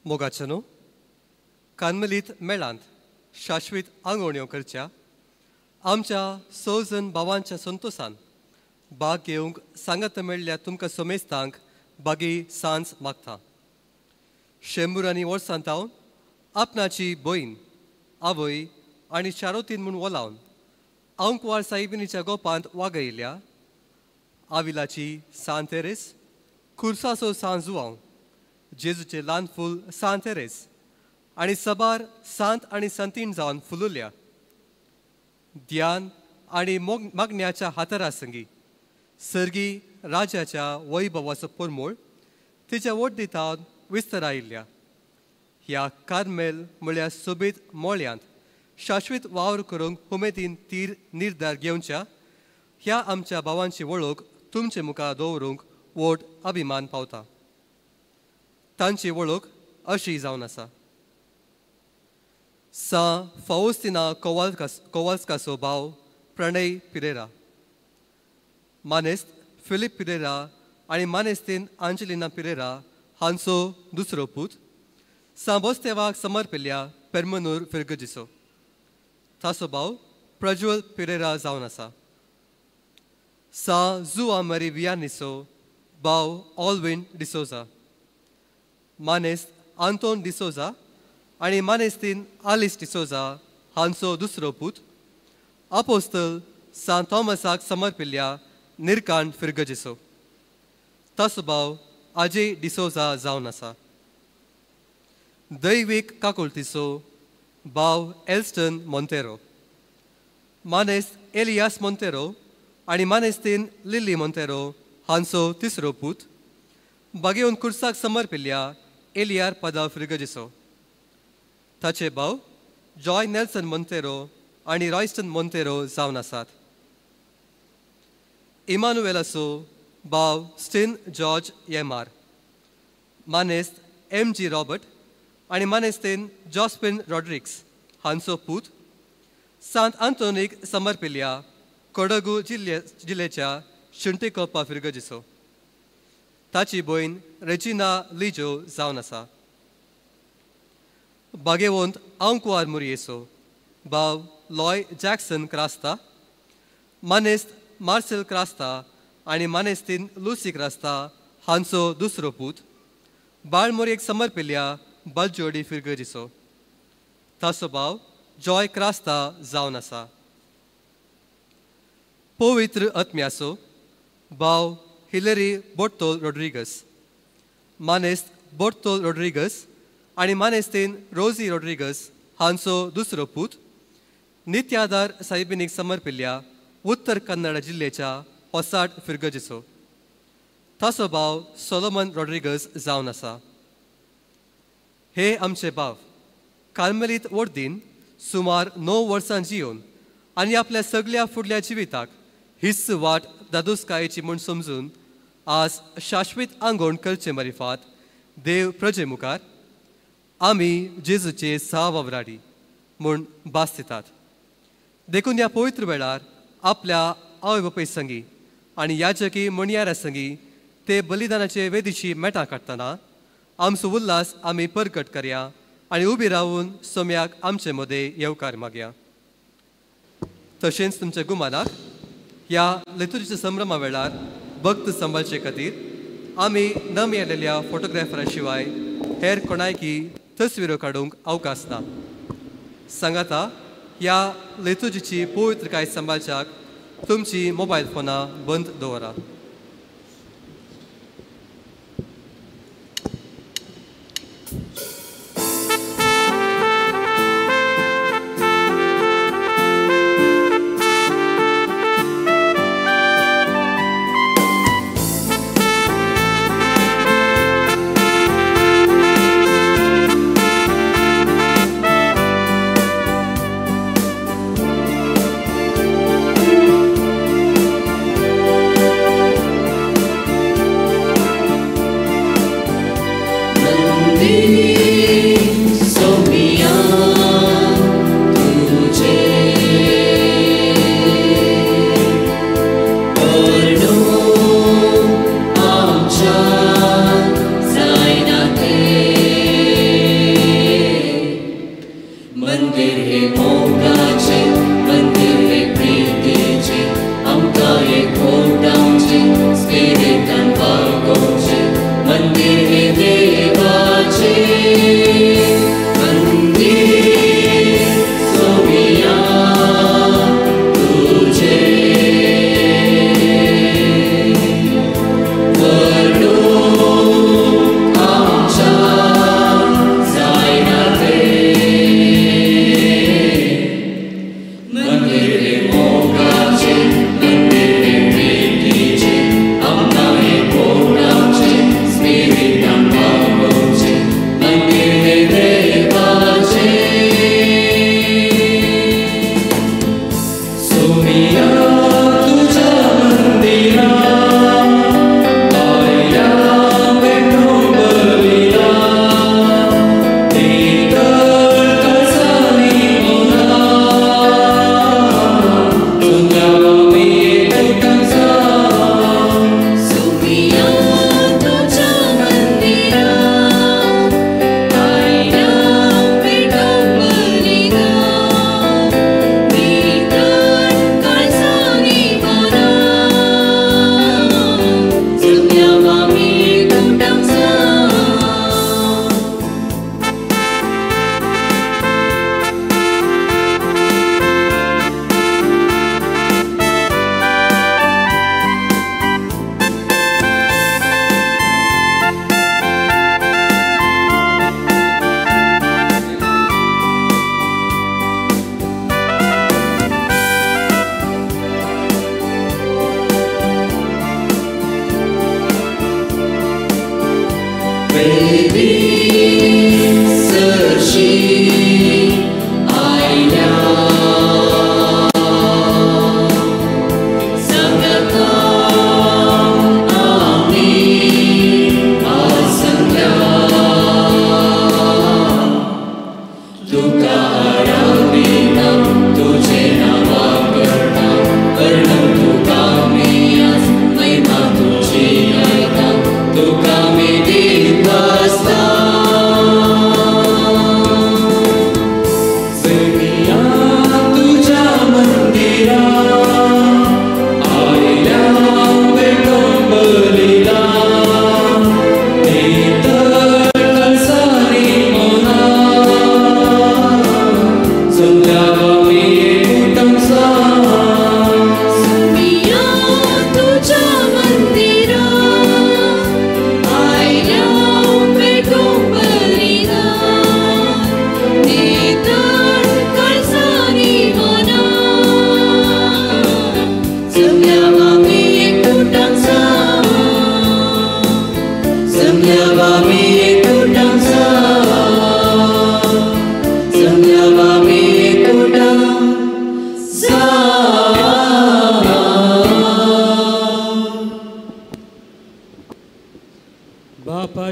मोगाचें कार्मेलीत मेळांत शाश्वीत आंगवण्यो करच्या आमच्या सजन भावांच्या संतोसान भाग घेवंक सांगात मेळ्ळ्या तुमकां समेस्तांक बागी सांज मागता. शेंबुरांनी वर्सां तावन आपणाची भयण आवय आनी शारोतीन म्हूण वलावन आंकवार साहिबिनीच्या गोपांत वागयल्या आविलाची सांत तेरेस, खुर्साचो सांत जुवांव, जेजूचें ल्हान फूल सांत तेरेस आनी सबार सांत आनी संतीण जावन फुलुल्या ध्यान आनी मागण्याच्या हातरा संगी सर्गी राजाच्या वैभवाचो परमोळ तिच्या वड्डीतावन विस्तरायिल्ल्या ह्या कार्मेल म्हळ्यार सोबीत मोळ्यांत शाश्वीत वावर करूंक उमेदीन तीर निर्धार घेवच्या ह्या आमच्या भावांची वळख तुमचे मुखार दवरूंक व्हड अभिमान पावता. तांची वळख अशी जावन आसा. सा फावस्तिना कोवाल्स्काचो भाव प्रणय पिरेरा, मानेस्त फिलीप पिरेरा आनी मानेस्तीन आंजेलिना पिरेरा हांचो दुसरो पूत, सांबोस्तेवाक समर्पिल्ल्या पेरमनूर फिरगजीचो ताचो भाव प्रज्वल पिरेरा जावन आसा. सा जुआ मरी वियानीचो भाव ऑलविन डिसोजा, मानेस्त आंतोन डिसोजा आनी मानेस्तीन आलिस डिसोजा हांचो दुसरो पूत, आपोस्तल सांत थॉमसाक समर्पिल्ल्या निरकांत फिरगजीचो ताचो भाव अजय डिसोजा जावन आसा. दैवीक काकुळतीचो भाव एल्स्टन मोंतेरो, मानेस्त एलियास मोंतेरो आनी मानेस्तीन लिली मोंतेरो हांचो तिसरो पूत, बागेवन कुर्साक समर्पिल्ल्या एलियार पदा फिरगजीचो ताचे भाव जॉय नेल्सन मोंतेरो आनी रॉयस्टन मोंतेरो जावन आसात. इमानुएलाचो भाव स्टीन जॉर्ज एम आर, मानेस्त एम जी रॉबर्ट आनी मानेस्तीन जॉस्पिन रॉड्रिक्स हांचो पूत, सांत आंतोनीक समर्पिल्ल्या कोडगू जिल्ल्याच्या शुंटिकोप्पा फिरगजीचो ताची भयण रेजिना लिजो जावन आसा. बागेवंत आंकवार मुरयेचो भाव लॉय जॅक्सन क्रास्ता, मानेस्त मार्सेल क्रास्ता आनी मानेस्तीन लुसी क्रास्ता हांचो दुसरो पूत, बाळमोरयेक समर्पिल्ल्या बलजोडी फिरगजीचो ताचो भाव जॉय क्रास्ता जावन आसा. पवित्र आत्म्याचो भाव हिलरी बोर्तोल रॉड्रिगस, मानेस्त बोर्तोल रॉड्रिगस आनी मानेस्तीन रोजी रॉड्रिगस हांचो दुसरो पूत, नित्यादार साहिबिनीक समर्पिल्ल्या उत्तर कन्नड जिल्ल्याच्या होसाट फिरगजीचो ताचो भाव सोलोमन रॉड्रिगस जावन आसा. हे आमचे भाव कार्मेलीत वोर्दीन सुमार 9 वर्सां जियोवन आनी आपल्या सगल्या फुडल्या जिविताक हीच वाट दादोसकायेची म्हूण समजून आज शाश्वीत आंगवण करचे मारिफात देव प्रजे मुखार आमी जेजूचे सा वावराडी म्हूण भास दितात. देखून ह्या पवित्र वेळार आपल्या आवय बापूय संगी आनी याजकी म्हणयारा संगी ते बलिदानाचे वेदीची मेटां काडटना आमचो उल्हास आमी परगट करया आनी उबी रावून सोम्याक आमचे मदें येवकार मागया. तशेंच तुमच्या गुमानाक ह्या लितुर्जीच्या संभ्रमा वेळार भक्त सांबाळचे खातीर आमी न मेळिल्ल्या फोटोग्राफरा शिवाय हेर कोणायकी तस्विरो काडूंक अवकाश ना. सांगाता ह्या लितुर्जीची पवित्रकाय सांबाळच्याक तुमची मोबायल फोनां बंद दवरा.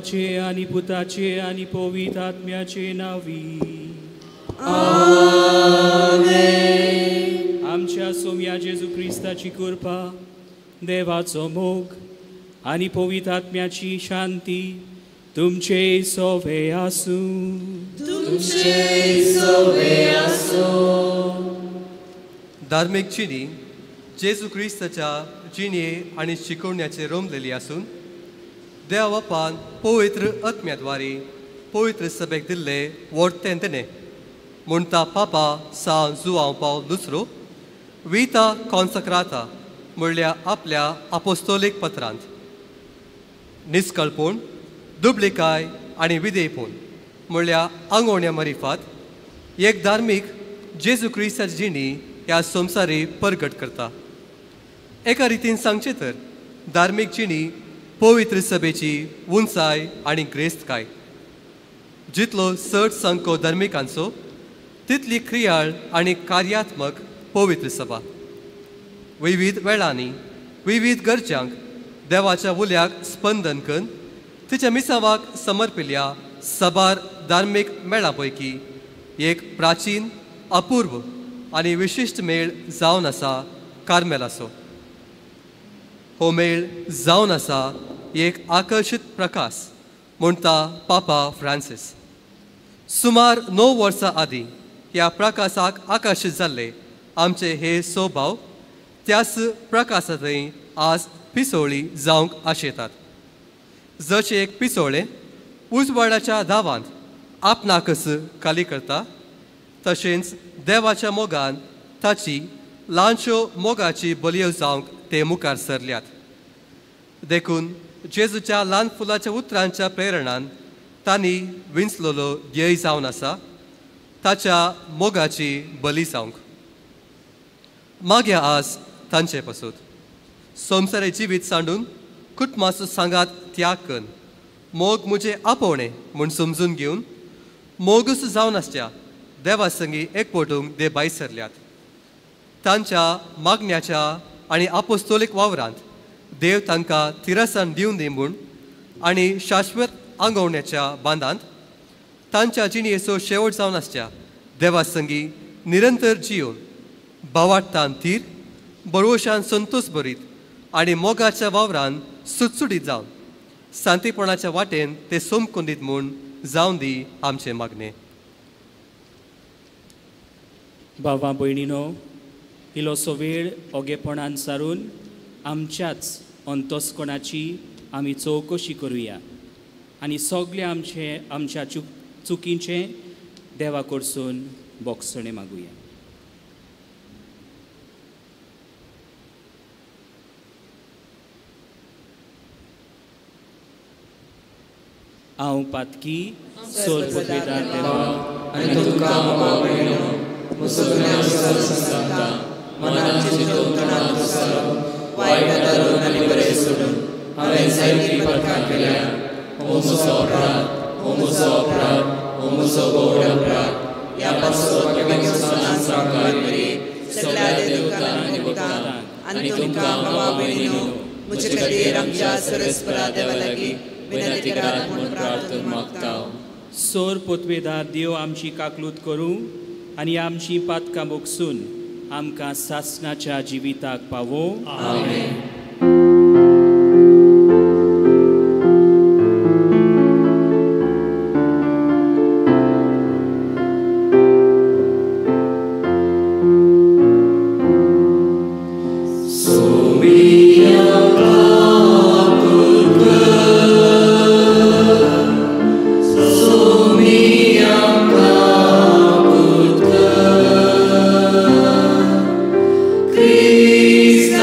बापाचे आनी पुताचे आनी पवित्र आत्म्याचे नांवी आमेन. आमच्या सोम्या जेजू क्रिस्ताची कृपा, देवाचो मोग आनी पवित्र आत्म्याची शांती तुमचे सोवे आसूं. तुमचे सोवे आसूं. धार्मीक जिणी जेजू क्रिस्ताच्या जिणे आनी शिकोवण्याचे रोमलेली आसून देवा बापान पवित्र आत्म्याद्वारे पवित्र सभेक दिल्ले वोडतें तेणे म्हणटा पापा सा जुआंव पावल दुसरो विता कॉन्सक्राता म्हणल्या आपल्या आपोस्तोलीक पत्रांत निस्कळपूण, दुबलिकाय आनी विधेयपूण म्हणल्या आंगोवण्या मरिफात एक धार्मीक जेजू क्रिस्ताची जिणी ह्या संवसारी परगट करता. एका रितीन सांगचें तर धार्मीक जिणी पवित्र सभेची उंचाय आनी ग्रेस्तकाय. जितलो चड संको धार्मिकांचो तितली क्रियाळ आनी कार्यात्मक पवित्र सभा. विविध वेळांनी विविध गरजांक देवाच्या उल्याक स्पंदन करून तिच्या मिसावाक समर्पिल्ल्या सबार धार्मीक मेळां पैकी एक प्राचीन, अपूर्व आनी विशिश्ट मेळ जावन आसा कार्मेलाचो. हो मेळ जावन आसा एक आकर्शीत प्रकाश म्हणटा पापा फ्रांसीस. सुमार 9 वर्सां आदीं ह्या प्रकाशाक आकर्शीत जाल्ले आमचे हे स्वभाव त्याच प्रकाशांतय आज पिसोळी जावंक आशेतात. जशें एक पिसोळें उजवाडाच्या दावांत आपणाकच खाली करता तशेंच देवाच्या मोगान ताची ल्हानश्यो मोगाची बलयो जावंक ते मुखार सरल्यात. देखून जेजूच्या ल्हान फुलाच्या उतरांच्या प्रेरणान तांणी विंचलेलो ध्येय जावन आसा ताच्या मोगाची बली जावंक. मागया आज तांचे पासून संवसारी जिवीत सांडून कुटुंबाचो सांगात त्याग करून मोग म्हजें आपोवणें म्हूण समजून घेवन मोगूच जावन आसच्या देवा संगी एकवटूंक ते भायर सरल्यात. तांच्या मागण्याच्या आनी आपोस्तोलीक वावरांत देव तांकां थिरसाण दिवन दी म्हूण आनी शाश्वत आंगवण्याच्या बांदांत तांच्या जिणेचो शेवट जावन आसच्या देवा संगी निरंतर जिवन भावार्थान थीर, बरोवशान संतोष भरीत आनी मोगाच्या वावरान सुटसुटीत जावन शांतीपणाच्या वाटेन ते सोमकुंदीत म्हूण जावन दी आमचें मागणें. बाबा भयणीनो, इल्लोसो वेळ ओगेपणान सारून आमच्याच अंतस्कणाची आमी चवकशी करुया आनी सगळे आमचे आमच्या चुकींचें देवा कडसून बोगसणें मागुया. हांव पातकी सोरपतवेदार देवा आनी तुमकां बाबा भयणीनो मुसलमानां सांगता मनान चिंतून तणांत दुसरो वायट धरून आनी बरें सोडून हांवें जायतीं पातकां केल्या. हो म्हजो अपराध, हो म्हजो अपराध, हो म्हजो गोड अपराध. ह्या पासून सगळ्या देवतांक आनी भक्तांक आनी तुमकां बाबा भयणीनो म्हजे खातीर आमच्या सरस्परा देवा लागीं विनंती करात म्हूण प्रार्थना मागता. सोर पोतवेदार देव आमची काकलूत करूं आनी आमची पातकां बोगसून आमकां सासणाच्या जिविताक पावो. आमेन. Christ.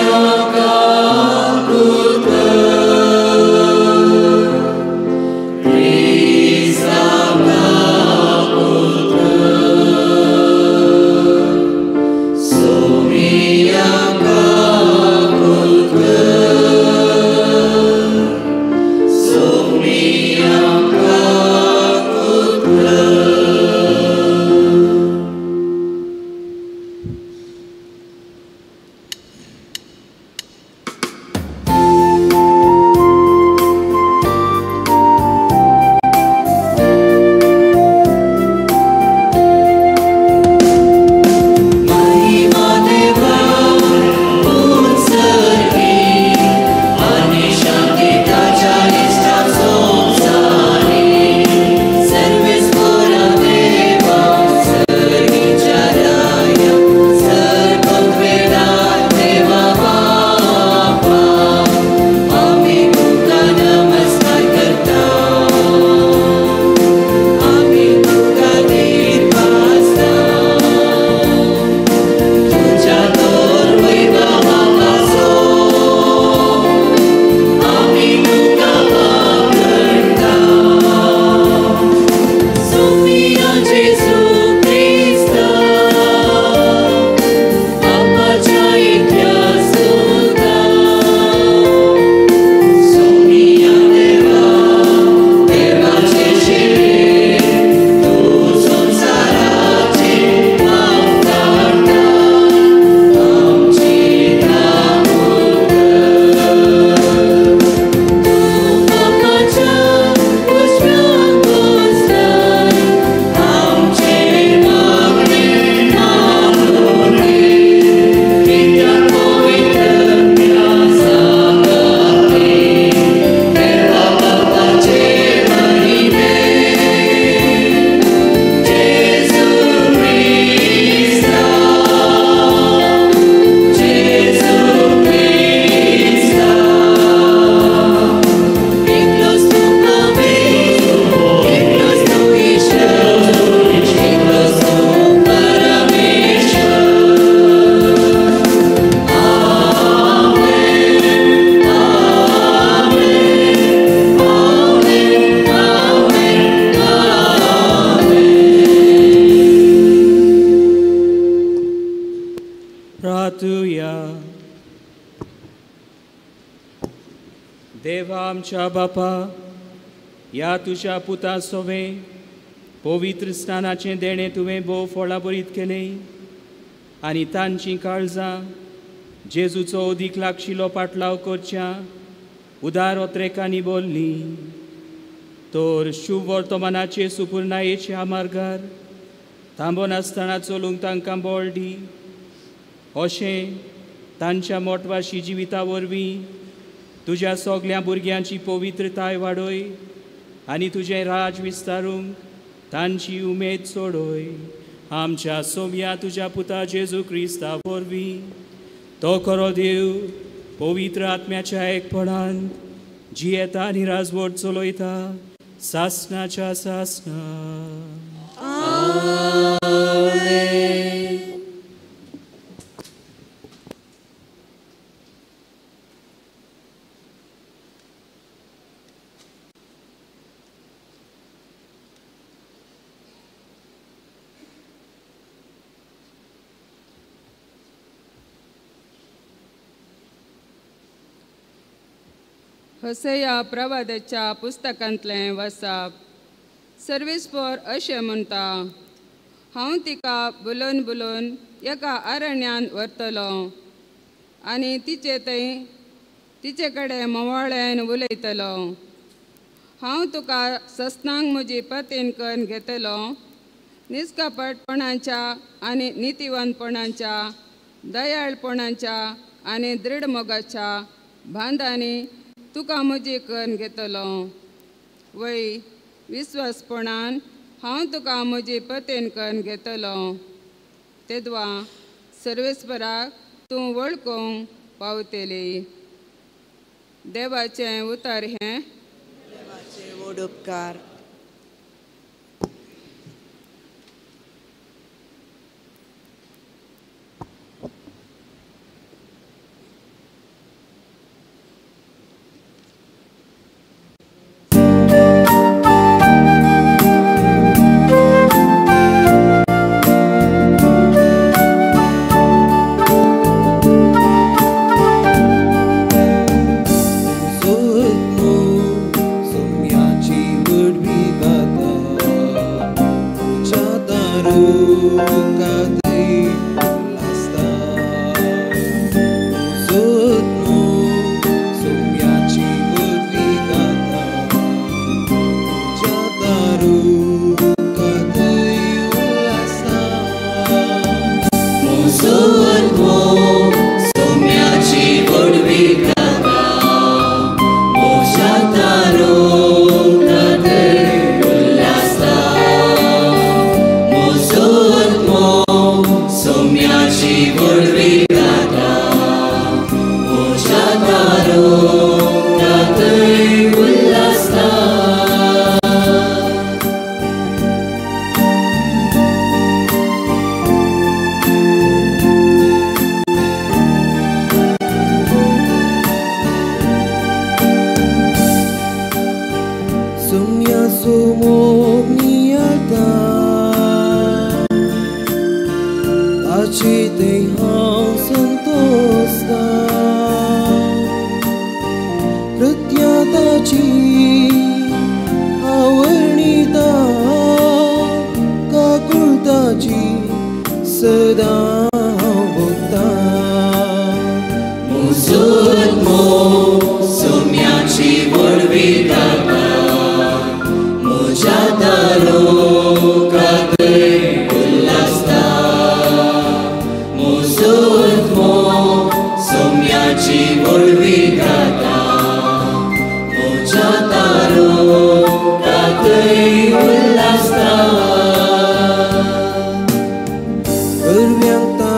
देवा आमच्या बापा, ह्या तुज्या पुता सोवें पवित्र स्नानाचें देणें तुवें भोव फळाबरीत केलें आनी तांचीं काळजां जेजूचो अदीक लागशिलो पाटलाव करच्या उदार ओत्रेकांनी बोल्लीं. तर शुभ वर्तमानाचे सुपुर्णायेच्या मार्गार थांबो नासतना चलूंक तांकां बळ दी. अशें तांच्या मोटवाशी जिविता वरवीं तुज्या सगल्या भुरग्यांची पवित्रताय वाडय आनी तुजें राज विस्तारूंक तांची उमेद सोडय. आमच्या सोम्या तुज्या पुता जेजू क्रिस्ता वरवीं तो खरो देव पवित्र आत्म्याच्या एकपणान जियेता आनी राजवट चलयता सासनाच्या सासना. आमेन. होसेया प्रवादाच्या पुस्तकांतलें वसाप. सर्वेस्पर अशें म्हणटा, हांव तिका बुलोवन बुलोवन एका अरण्यांत व्हरतलो आनी तिचे थंय तिचे कडेन मोवाळ्यान उलयतलो. हांव तुका सस्नांक म्हजी पतीन करून घेतलो, निस्कपटपणाच्या आनी नितिवंतपणाच्या, दयाळपणाच्या आनी दृढ मोगाच्या बांदांनी तुका म्हजी करून घेतलो. वय विस्वासपणान हांव तुका म्हजी पतीन करून घेतलो. तेदवा सर्वेस्पराक तूं वळखूंक पावतली. देवाचें उतर हें. देवाचे व्हड उपकार. Urbiang.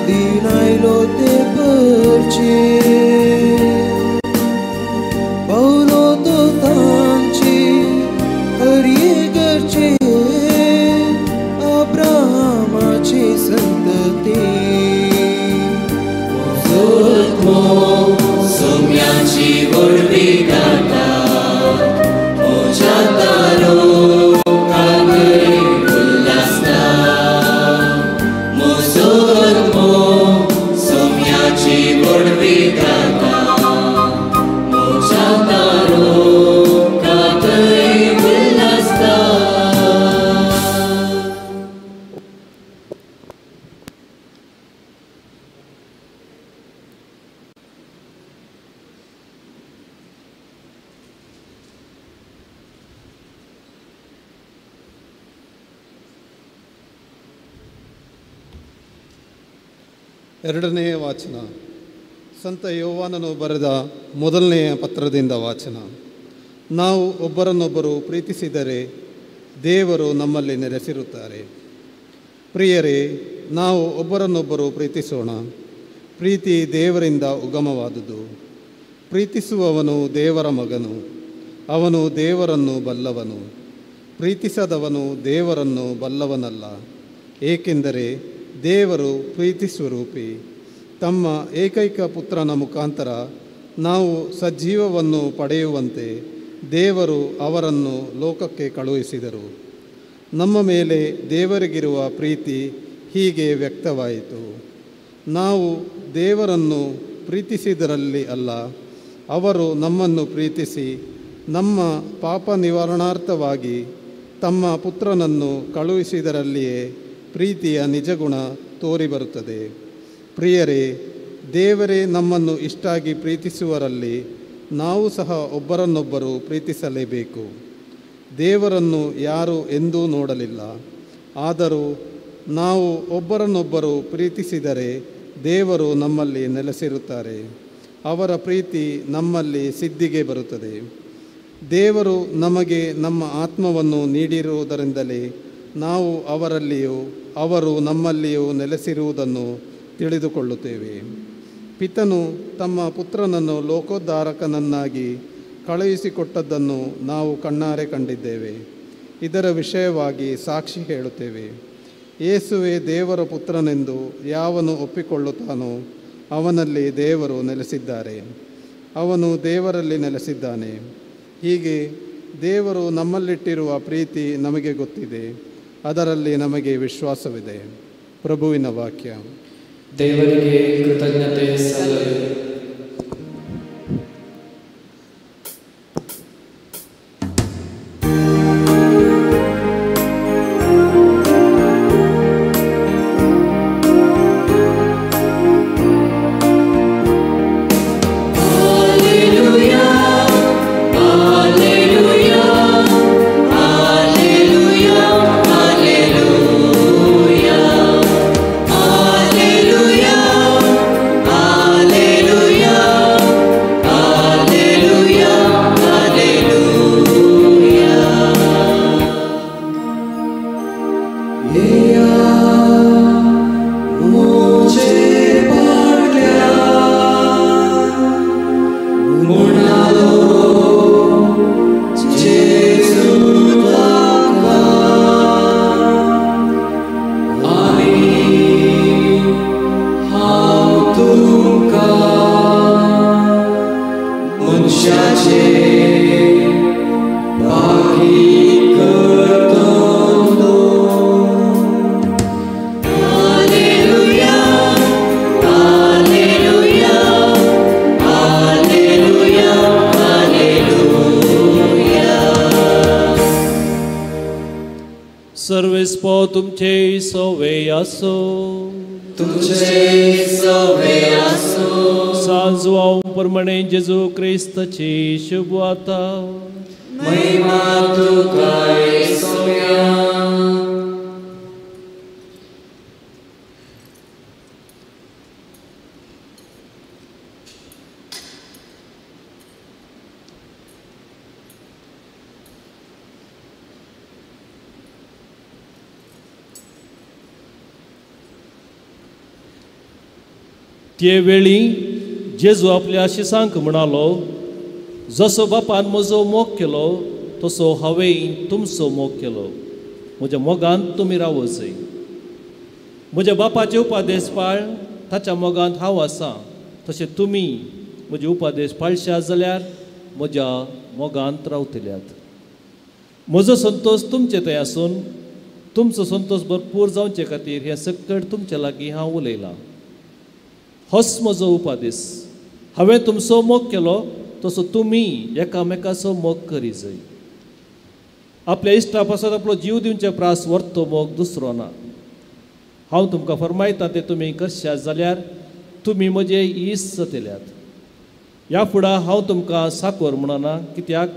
यादीन आयलो ते परचे पावलो तो तांचे हरये घरचे अब्रामाचे संतती सोम्याची व्हडवी गाता म्हज्या तारो कागय उल्हासता म्हजो आत्मो सोम्याची व्हडवी गाता म्हज्या तारो कागय उल्हासता. ಎರಡನೆಯ ವಾಚನ ಸಂತ ಯೋವಾನನು ಬರೆದ ಮೊದಲನೆಯ ಪತ್ರದಿಂದ ವಾಚನ. ನಾವು ಒಬ್ಬರನ್ನೊಬ್ಬರು ಪ್ರೀತಿಸಿದರೆ ದೇವರು ನಮ್ಮಲ್ಲಿ ನೆಲೆಸಿರುತ್ತಾರೆ. ಪ್ರಿಯರೇ, ನಾವು ಒಬ್ಬರನ್ನೊಬ್ಬರು ಪ್ರೀತಿಸೋಣ. ಪ್ರೀತಿ ದೇವರಿಂದ ಉಗಮವಾದುದು. ಪ್ರೀತಿಸುವವನು ದೇವರ ಮಗನು, ಅವನು ದೇವರನ್ನು ಬಲ್ಲವನು. ಪ್ರೀತಿಸದವನು ದೇವರನ್ನು ಬಲ್ಲವನಲ್ಲ, ಏಕೆಂದರೆ ದೇವರು ಪ್ರೀತಿ ಸ್ವರೂಪಿ. ತಮ್ಮ ಏಕೈಕ ಪುತ್ರನ ಮುಖಾಂತರ ನಾವು ಸಜೀವವನ್ನು ಪಡೆಯುವಂತೆ ದೇವರು ಅವರನ್ನು ಲೋಕಕ್ಕೆ ಕಳುಹಿಸಿದರು. ನಮ್ಮ ಮೇಲೆ ದೇವರಿಗಿರುವ ಪ್ರೀತಿ ಹೀಗೆ ವ್ಯಕ್ತವಾಯಿತು. ನಾವು ದೇವರನ್ನು ಪ್ರೀತಿಸಿದರಲ್ಲಿ ಅಲ್ಲ, ಅವರು ನಮ್ಮನ್ನು ಪ್ರೀತಿಸಿ ನಮ್ಮ ಪಾಪ ನಿವಾರಣಾರ್ಥವಾಗಿ ತಮ್ಮ ಪುತ್ರನನ್ನು ಕಳುಹಿಸಿದರಲ್ಲಿಯೇ ಪ್ರೀತಿಯ ನಿಜಗುಣ ತೋರಿಬರುತ್ತದೆ. ಪ್ರಿಯರೇ, ದೇವರೇ ನಮ್ಮನ್ನು ಇಷ್ಟಾಗಿ ಪ್ರೀತಿಸುವರಲ್ಲಿ ನಾವು ಸಹ ಒಬ್ಬರನ್ನೊಬ್ಬರು ಪ್ರೀತಿಸಲೇಬೇಕು. ದೇವರನ್ನು ಯಾರೂ ಎಂದೂ ನೋಡಲಿಲ್ಲ, ಆದರೂ ನಾವು ಒಬ್ಬರನ್ನೊಬ್ಬರು ಪ್ರೀತಿಸಿದರೆ ದೇವರು ನಮ್ಮಲ್ಲಿ ನೆಲೆಸಿರುತ್ತಾರೆ. ಅವರ ಪ್ರೀತಿ ನಮ್ಮಲ್ಲಿ ಸಿದ್ಧಿಗೆ ಬರುತ್ತದೆ. ದೇವರು ನಮಗೆ ನಮ್ಮ ಆತ್ಮವನ್ನು ನೀಡಿರುವುದರಿಂದಲೇ ನಾವು ಅವರಲ್ಲಿಯೂ ಅವರು ನಮ್ಮಲ್ಲಿಯೂ ನೆಲೆಸಿರುವುದನ್ನು ತಿಳಿದುಕೊಳ್ಳುತ್ತೇವೆ. ಪಿತನು ತಮ್ಮ ಪುತ್ರನನ್ನು ಲೋಕೋದ್ಧಾರಕನನ್ನಾಗಿ ಕಳುಹಿಸಿಕೊಟ್ಟದ್ದನ್ನು ನಾವು ಕಣ್ಣಾರೆ ಕಂಡಿದ್ದೇವೆ. ಇದರ ವಿಷಯವಾಗಿ ಸಾಕ್ಷಿ ಹೇಳುತ್ತೇವೆ. ಯೇಸುವೇ ದೇವರ ಪುತ್ರನೆಂದು ಯಾವನು ಒಪ್ಪಿಕೊಳ್ಳುತ್ತಾನೋ ಅವನಲ್ಲಿ ದೇವರು ನೆಲೆಸಿದ್ದಾರೆ, ಅವನು ದೇವರಲ್ಲಿ ನೆಲೆಸಿದ್ದಾನೆ. ಹೀಗೆ ದೇವರು ನಮ್ಮಲ್ಲಿಟ್ಟಿರುವ ಪ್ರೀತಿ ನಮಗೆ ಗೊತ್ತಿದೆ, ಅದರಲ್ಲಿ ನಮಗೆ ವಿಶ್ವಾಸವಿದೆ. ಪ್ರಭುವಿನ ವಾಕ್ಯ. ದೇವರಿಗೆ ಕೃತಜ್ಞತೆ ಸಲ್ಲಲಿ. सर्वेस्पो तुमचे सवे आसो, तुमचे सवे आसो. सांजवाव प्रमाणे जेजू क्रिस्ताची शुभ वार्ता. महिमा तुका येसुया. ते वेळी जेजू आपल्या शिसांक म्हणालो, जसो बापान म्हजो मोग केलो तसो हांवें तुमचो मोग केलो. म्हज्या मोगांत तुमी रावचय. म्हज्या बापाचे उपादेश पाळ, ताच्या मोगांत हांव आसा, तशें तुमी म्हजे उपादेश पाळशात जाल्यार म्हज्या मोगांत रावतल्यात. म्हजो संतोश तुमचे थंय आसून तुमचो संतोश भरपूर जावचे खातीर हें सकट तुमचे लागीं हांव उलयलां. होच म्हजो उपादेश. हांवें तुमचो मोग केलो तसो तुमी एकामेकाचो मोग करी जाय. आपल्या इश्टा पासत आपलो जीव दिवचे प्रास व्हरतो मोग दुसरो ना. हांव तुमकां फरमायता तें तुमी करशात जाल्यार तुमी म्हजे इश्ट जातल्यात. ह्या फुडां हांव तुमकां साकोर म्हणना, कित्याक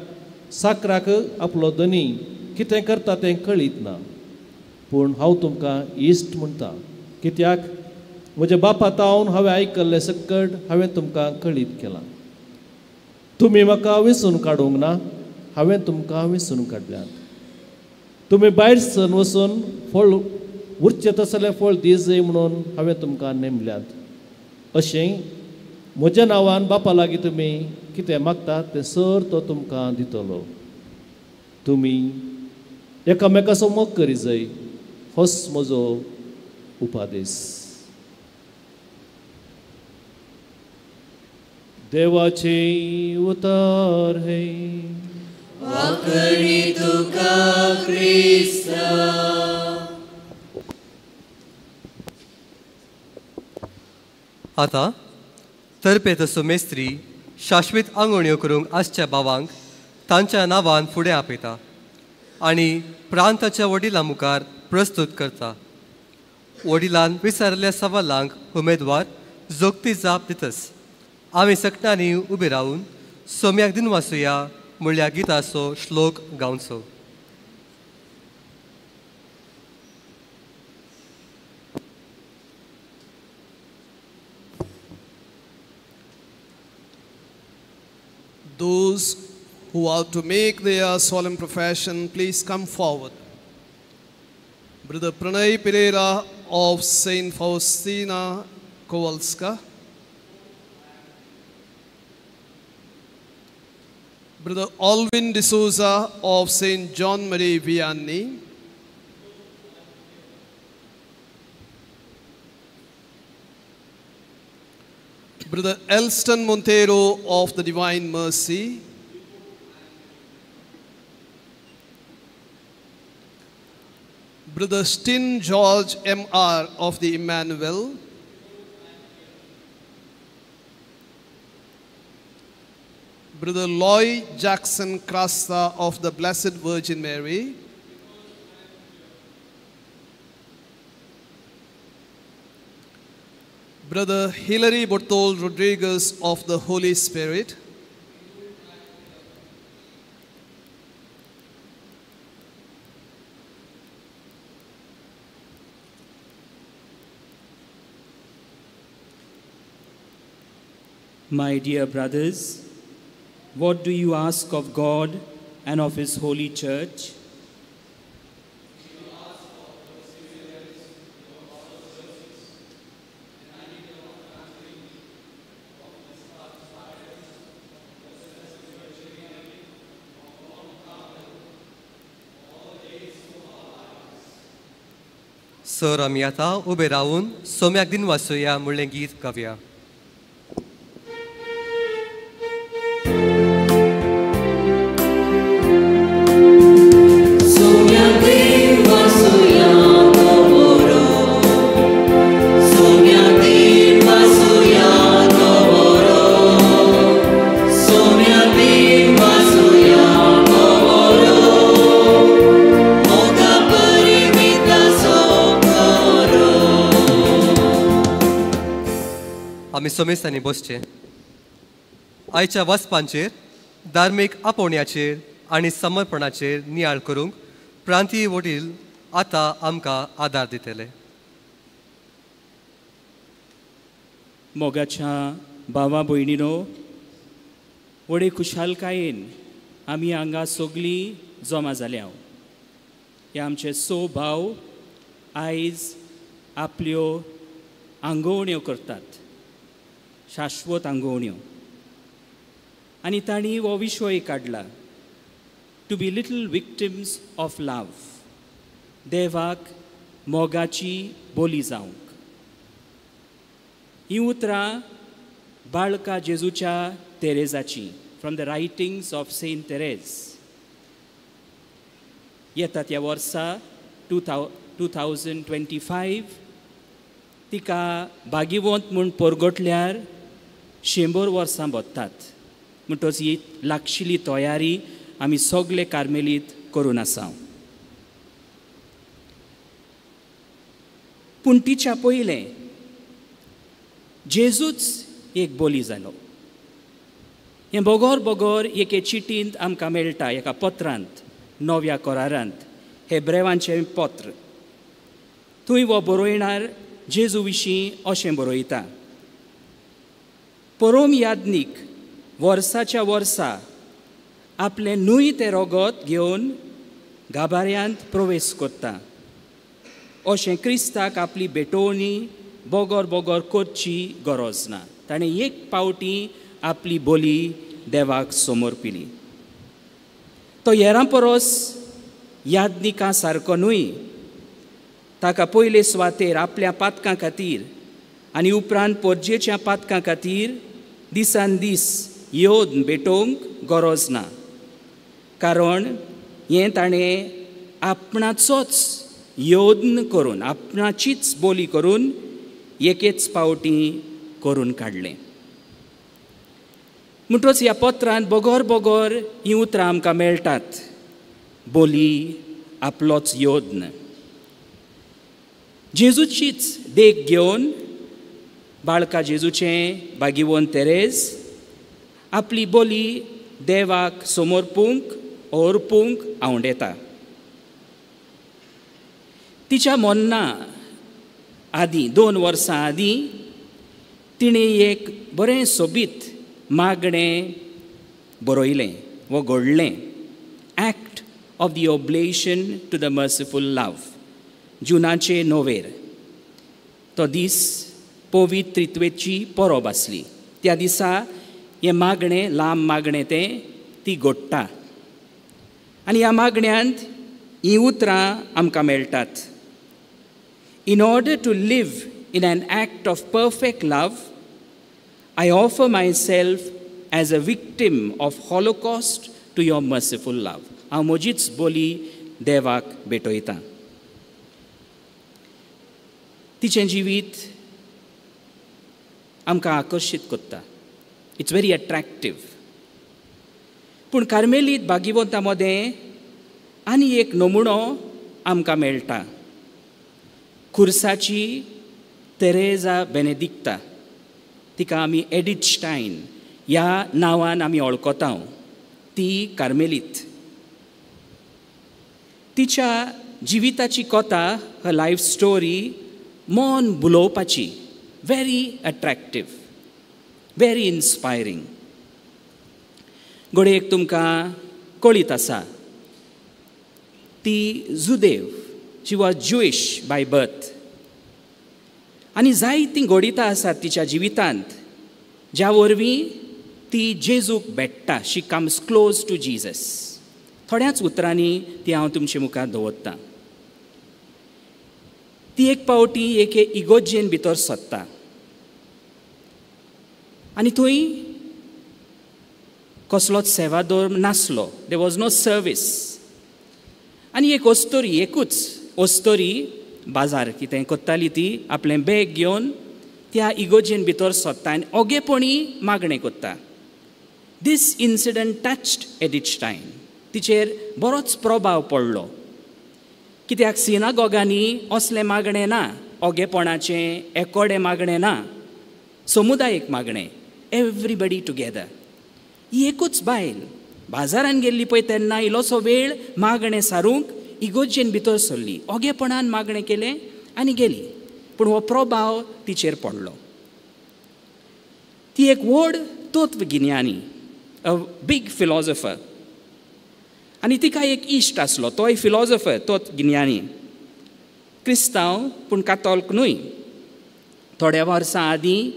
साकराक आपलो धनी कितें करता तें कळीत ना. पूण हांव तुमकां इश्ट म्हणटा, कित्याक म्हज्या बापा तावन हांवें आयकल्लें सकट हांवें तुमकां कळीत केलां. तुमी म्हाका वेंचून काडूंक ना, हांवें तुमकां वेंचून काडल्यात. तुमी भायर सरून वचून फळ उरचें तसलें फळ दिजय म्हणून हांवें तुमकां नेमल्यात. अशें म्हज्या नांवान बापा लागीं तुमी कितें मागतात तें सर तो तुमकां दितलो. तुमी एकामेकाचो मोग करी जाय, होच म्हजो उपादेश. देवाचें उतर हें. वाकडी तुका क्रिस्ता. आतां तरपेतसो मेस्त्री शाश्वीत आंगोण्यो करूंक आसच्या भावांक तांच्या नांवान फुडें आपयता आनी प्रांताच्या वडिलां मुखार प्रस्तूत करता. वडिलान विचारिल्ल्या सवालांक उमेदवार जोगती जाप दितस. आमी सगळ्यांनी उबे रावन सोम्याक दिनवासुया म्हणल्या गिताचो श्लोक गावचो. Those who are to make their solemn profession, please come forward. Brother Pranay Pereira of Saint Faustina Kowalska. Brother Alvin D'Souza of Saint John Marie Vianney. Brother Elston Montero of the Divine Mercy. Brother Stin George M.R. of the Emmanuel. Brother Loy Jackson Krasta of the Blessed Virgin Mary. Brother Hilary Bortol Rodriguez of the Holy Spirit. My dear brothers, what do you ask of God and of His holy church? Sir आमी आतां उबे रावन सोम्याक दिनवासुया म्हणलें गीत गावया. आमी सोमेस्तांनी बसचें. आयच्या वाचपांचेर, धार्मीक आपोवण्याचेर आनी समर्पणाचेर नियाळ करूंक प्रांतीय वडील आतां आमकां आदार दितले. मोगाच्या भावा भयणीनो, व्हडे खुशालकायेन आमी हांगा सगळीं जमा जाल्या. हे आमचे सो भाव आयज आपल्यो आंगोवण्यो करतात. शाश्वत आंगोवण्यो. आनी तांणी हो विशय काडला, to be little victims of love, देवाक मोगाची बोली जावंक. ही उतरां बाळका जेजूच्या तेरेजाची, from the writings of Saint Therese. येता त्या वर्सा 2025 तिका भागीवंत म्हूण परगटल्यार 100 वर्सां भोत्तात. म्हणटच ही लागशिल्ली तयारी आमी सगले कार्मेलीत करून आसा. पूण तिच्या पयलें जेजूच एक बोली जालो. हें बोगोर बोगोर एके चिटींत आमकां मेळटा, एका पत्रांत, नव्या करारांत, हेब्रेवांचें पत्र. थंय हो बरोयणार जेजू विशीं अशें बरयता, परोम याज्ञीक वर्साच्या वर्सा आपलें न्हय तें रगत घेवन गाभाऱ्यांत प्रवेश करता. अशें क्रिस्ताक आपली भेटोवणी बोगोर बोगोर करची गरज ना. ताणें एक पावटी आपली बोली देवाक समर्पिली. तो हेरां परस याज्ञिकां सारको न्हय. ताका पयले सुवातेर आपल्या पातकां खातीर आनी उपरांत पोरजेच्या पातकां खातीर दिसान दीस येवन भेटोवंक गरज ना, कारण हें ताणें आपणाचोच योद्न करून, आपणाचीच बोली करून एकेच पावटी करून काडलें. म्हणटच ह्या पत्रांत बोगोर बोगोर हीं उतरां आमकां मेळटात, बोली, आपलोच योद्न. जेजूचीच देख घेवन बाळका जेजूचें भागीवंत तेरेज आपली बोली देवाक समर्पूंक अर्पूंक आवडेता. तिच्या मरणा आदीं, 2 वर्सां आदीं, तिणें एक बरें सोबीत मागणें बरयलें वो घडलें, act of the oblation to the merciful love, जुनाचे 9 तो दीस पवित्र त्रित्वेची परब आसली. त्या दिसा हें मागणें, लांब मागणें तें ती घडटा. आनी ह्या मागण्यांत हीं उतरां आमकां मेळटात, in order to live in an act of perfect love, I offer myself as a victim of holocaust to your merciful love. हांव म्हजीच बोली देवाक भेटयतां. तिचें जिवीत आमकां आकर्शीत करता, it's very attractive. पूण कार्मेलीत भागीवंता मदें आनी एक नमुणो आमकां मेळटा, खुर्साची तेरेजा बेनेदिक्ता. तिका आमी एडिथ स्टायन ह्या नांवान आमी वळखता. ती कार्मेलीत. तिच्या जिविताची कथा, हर लायफ स्टोरी मन भुलोवपाची, व्हेरी अट्रॅक्टीव, व्हेरी इन्स्पायरींग. घडयेक तुमकां कळीत आसा, ती जुदेव, she was Jewish by birth. आनी जायतीं घडितां आसात तिच्या जिवितांत ज्या वरवीं ती जेजूक भेट्टा, she comes close to Jesus. थोड्याच उतरांनी ती हांव तुमचे मुखार दवरतां. ती एक पावटी एके इगोजेन भितर सोदता आनी थंय कसलोच सेवादोर नासलो, there was no service. आनी एक अस्तोरी, एकूच अस्तोरी बाजार कितें करताली, ती आपलें बॅग घेवन त्या इगोजेन भितर सोदता आनी ओगेपणी मागणें करता. This incident touched Edith Stein. तिचेर बरोच प्रभाव पडलो, कित्याक सिनागोगांनी असलें मागणें ना, ओगेपणाचें एकोडें मागणें ना, समुदायीक मागणें, एवरीबडी टुगेदर. ही एकूच बायल बाजारान गेल्ली पळय तेन्ना इल्लोसो वेळ मागणें सारूंक इगोजेन भितर सरली, ओगेपणान मागणें केलें आनी गेली. पूण हो प्रभाव तिचेर पडलो. ती एक व्हड तत्वगिन्यानी, अ बीग फिलॉजफर. आनी तिका एक इश्ट आसलो, तोय फिलॉजफर, तत्वगिन्यानी, क्रिस्तांव पूण कातोल्क न्हय. थोड्या वर्सां आदीं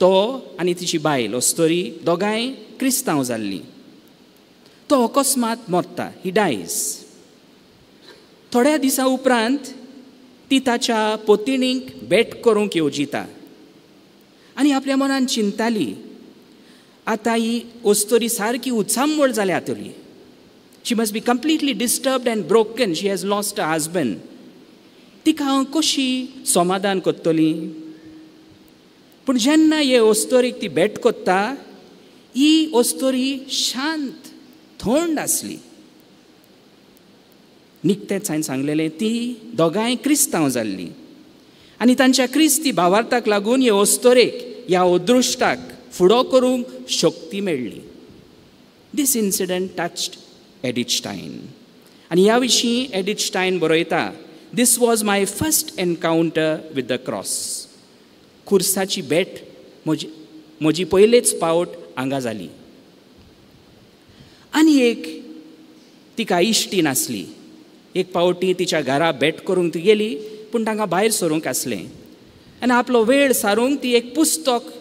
तो आनी तिची बायल अस्तोरी दोगांय क्रिस्तांव जाल्लीं. तो अकस्मात मरता, ही डायज. थोड्या दिसां उपरांत ती ताच्या पोतिणीक भेट करूंक येवजिता आनी आपल्या मनान चिंताली, आतां ही अस्तोरी सारकी उचांबळ जाल्या आतली. She must be completely disturbed and broken. She has lost her husband. तिका हांव कशी समाधान करतली? पूण जेन्ना हे अस्तोरीक ती भेट करता, ही अस्तोरी शांत थंड आसली. निकतेंच हांवें सांगलेलें, ती दोगांय क्रिस्तांव जाल्लीं आनी तांच्या क्रिस्ती भावार्थाक लागून हे अस्तोरेक, ह्या अदृश्टाक फुडो करूंक शक्ती मेळ्ळी. This incident touched Edith Stein. आनी ह्या विशीं एडिथ स्टायन बरयता, this was my first encounter with the cross. खुर्साची भेट म्हजी पयलेच पावट हांगा जाली. आनी एक तिका इश्टीन आसली. एक पावटी तिच्या घरा भेट करूंक ती गेली, पूण तांकां भायर सरूंक आसलें आनी आपलो वेळ सारूंक ती एक पुस्तक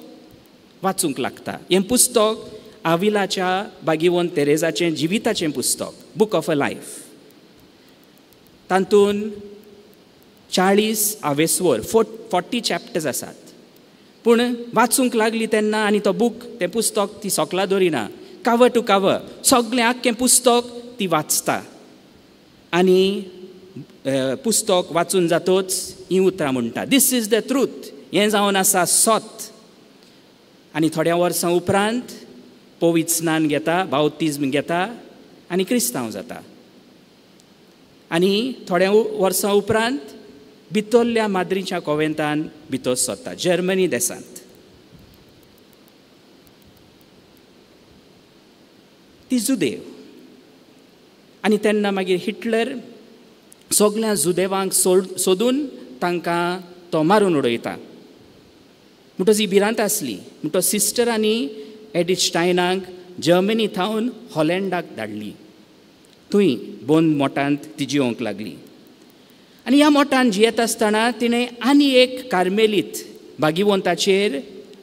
वाचूंक लागता. हें पुस्तक आविलाच्या बागीवन तेरेजाचें जिविताचें पुस्तक, बूक ऑफ अ लायफ. तातूंत 40 आवेस्वर, 40 चॅप्टर्स आसात. पूण वाचूंक लागली तेन्ना आनी तो बूक, तें पुस्तक ती सोकला दवरिना, कावर टू कावर सगळें आख्खें पुस्तक ती वाचता. आनी पुस्तक वाचून जातोच हीं उतरां म्हणटा, this is the truth, हें जावन आसा सत. आनी थोड्या वर्सां उपरांत पवित्र स्नान घेता, बावतिज्म घेता आनी क्रिस्तांव जाता. आनी थोड्या वर्सां उपरांत भितरल्या माद्रीच्या कोवेंतान भितर सरता, जर्मनी देशांत. ती जुदेव. आनी तेन्ना मागीर हिटलर सगळ्या जुदेवांक सोदून तांकां तो मारून उडयता. म्हणटच ही भिरांत आसली. म्हणटच सिस्टरांनी एडिथ स्टायनाक जर्मनी थावन हॉलँडाक धाडली. थंय बंद मोटांत ती जिवंक लागली. आनी ह्या मोटान जियेत आसतना तिणें आनी एक कार्मेलीत भागिवंताचेर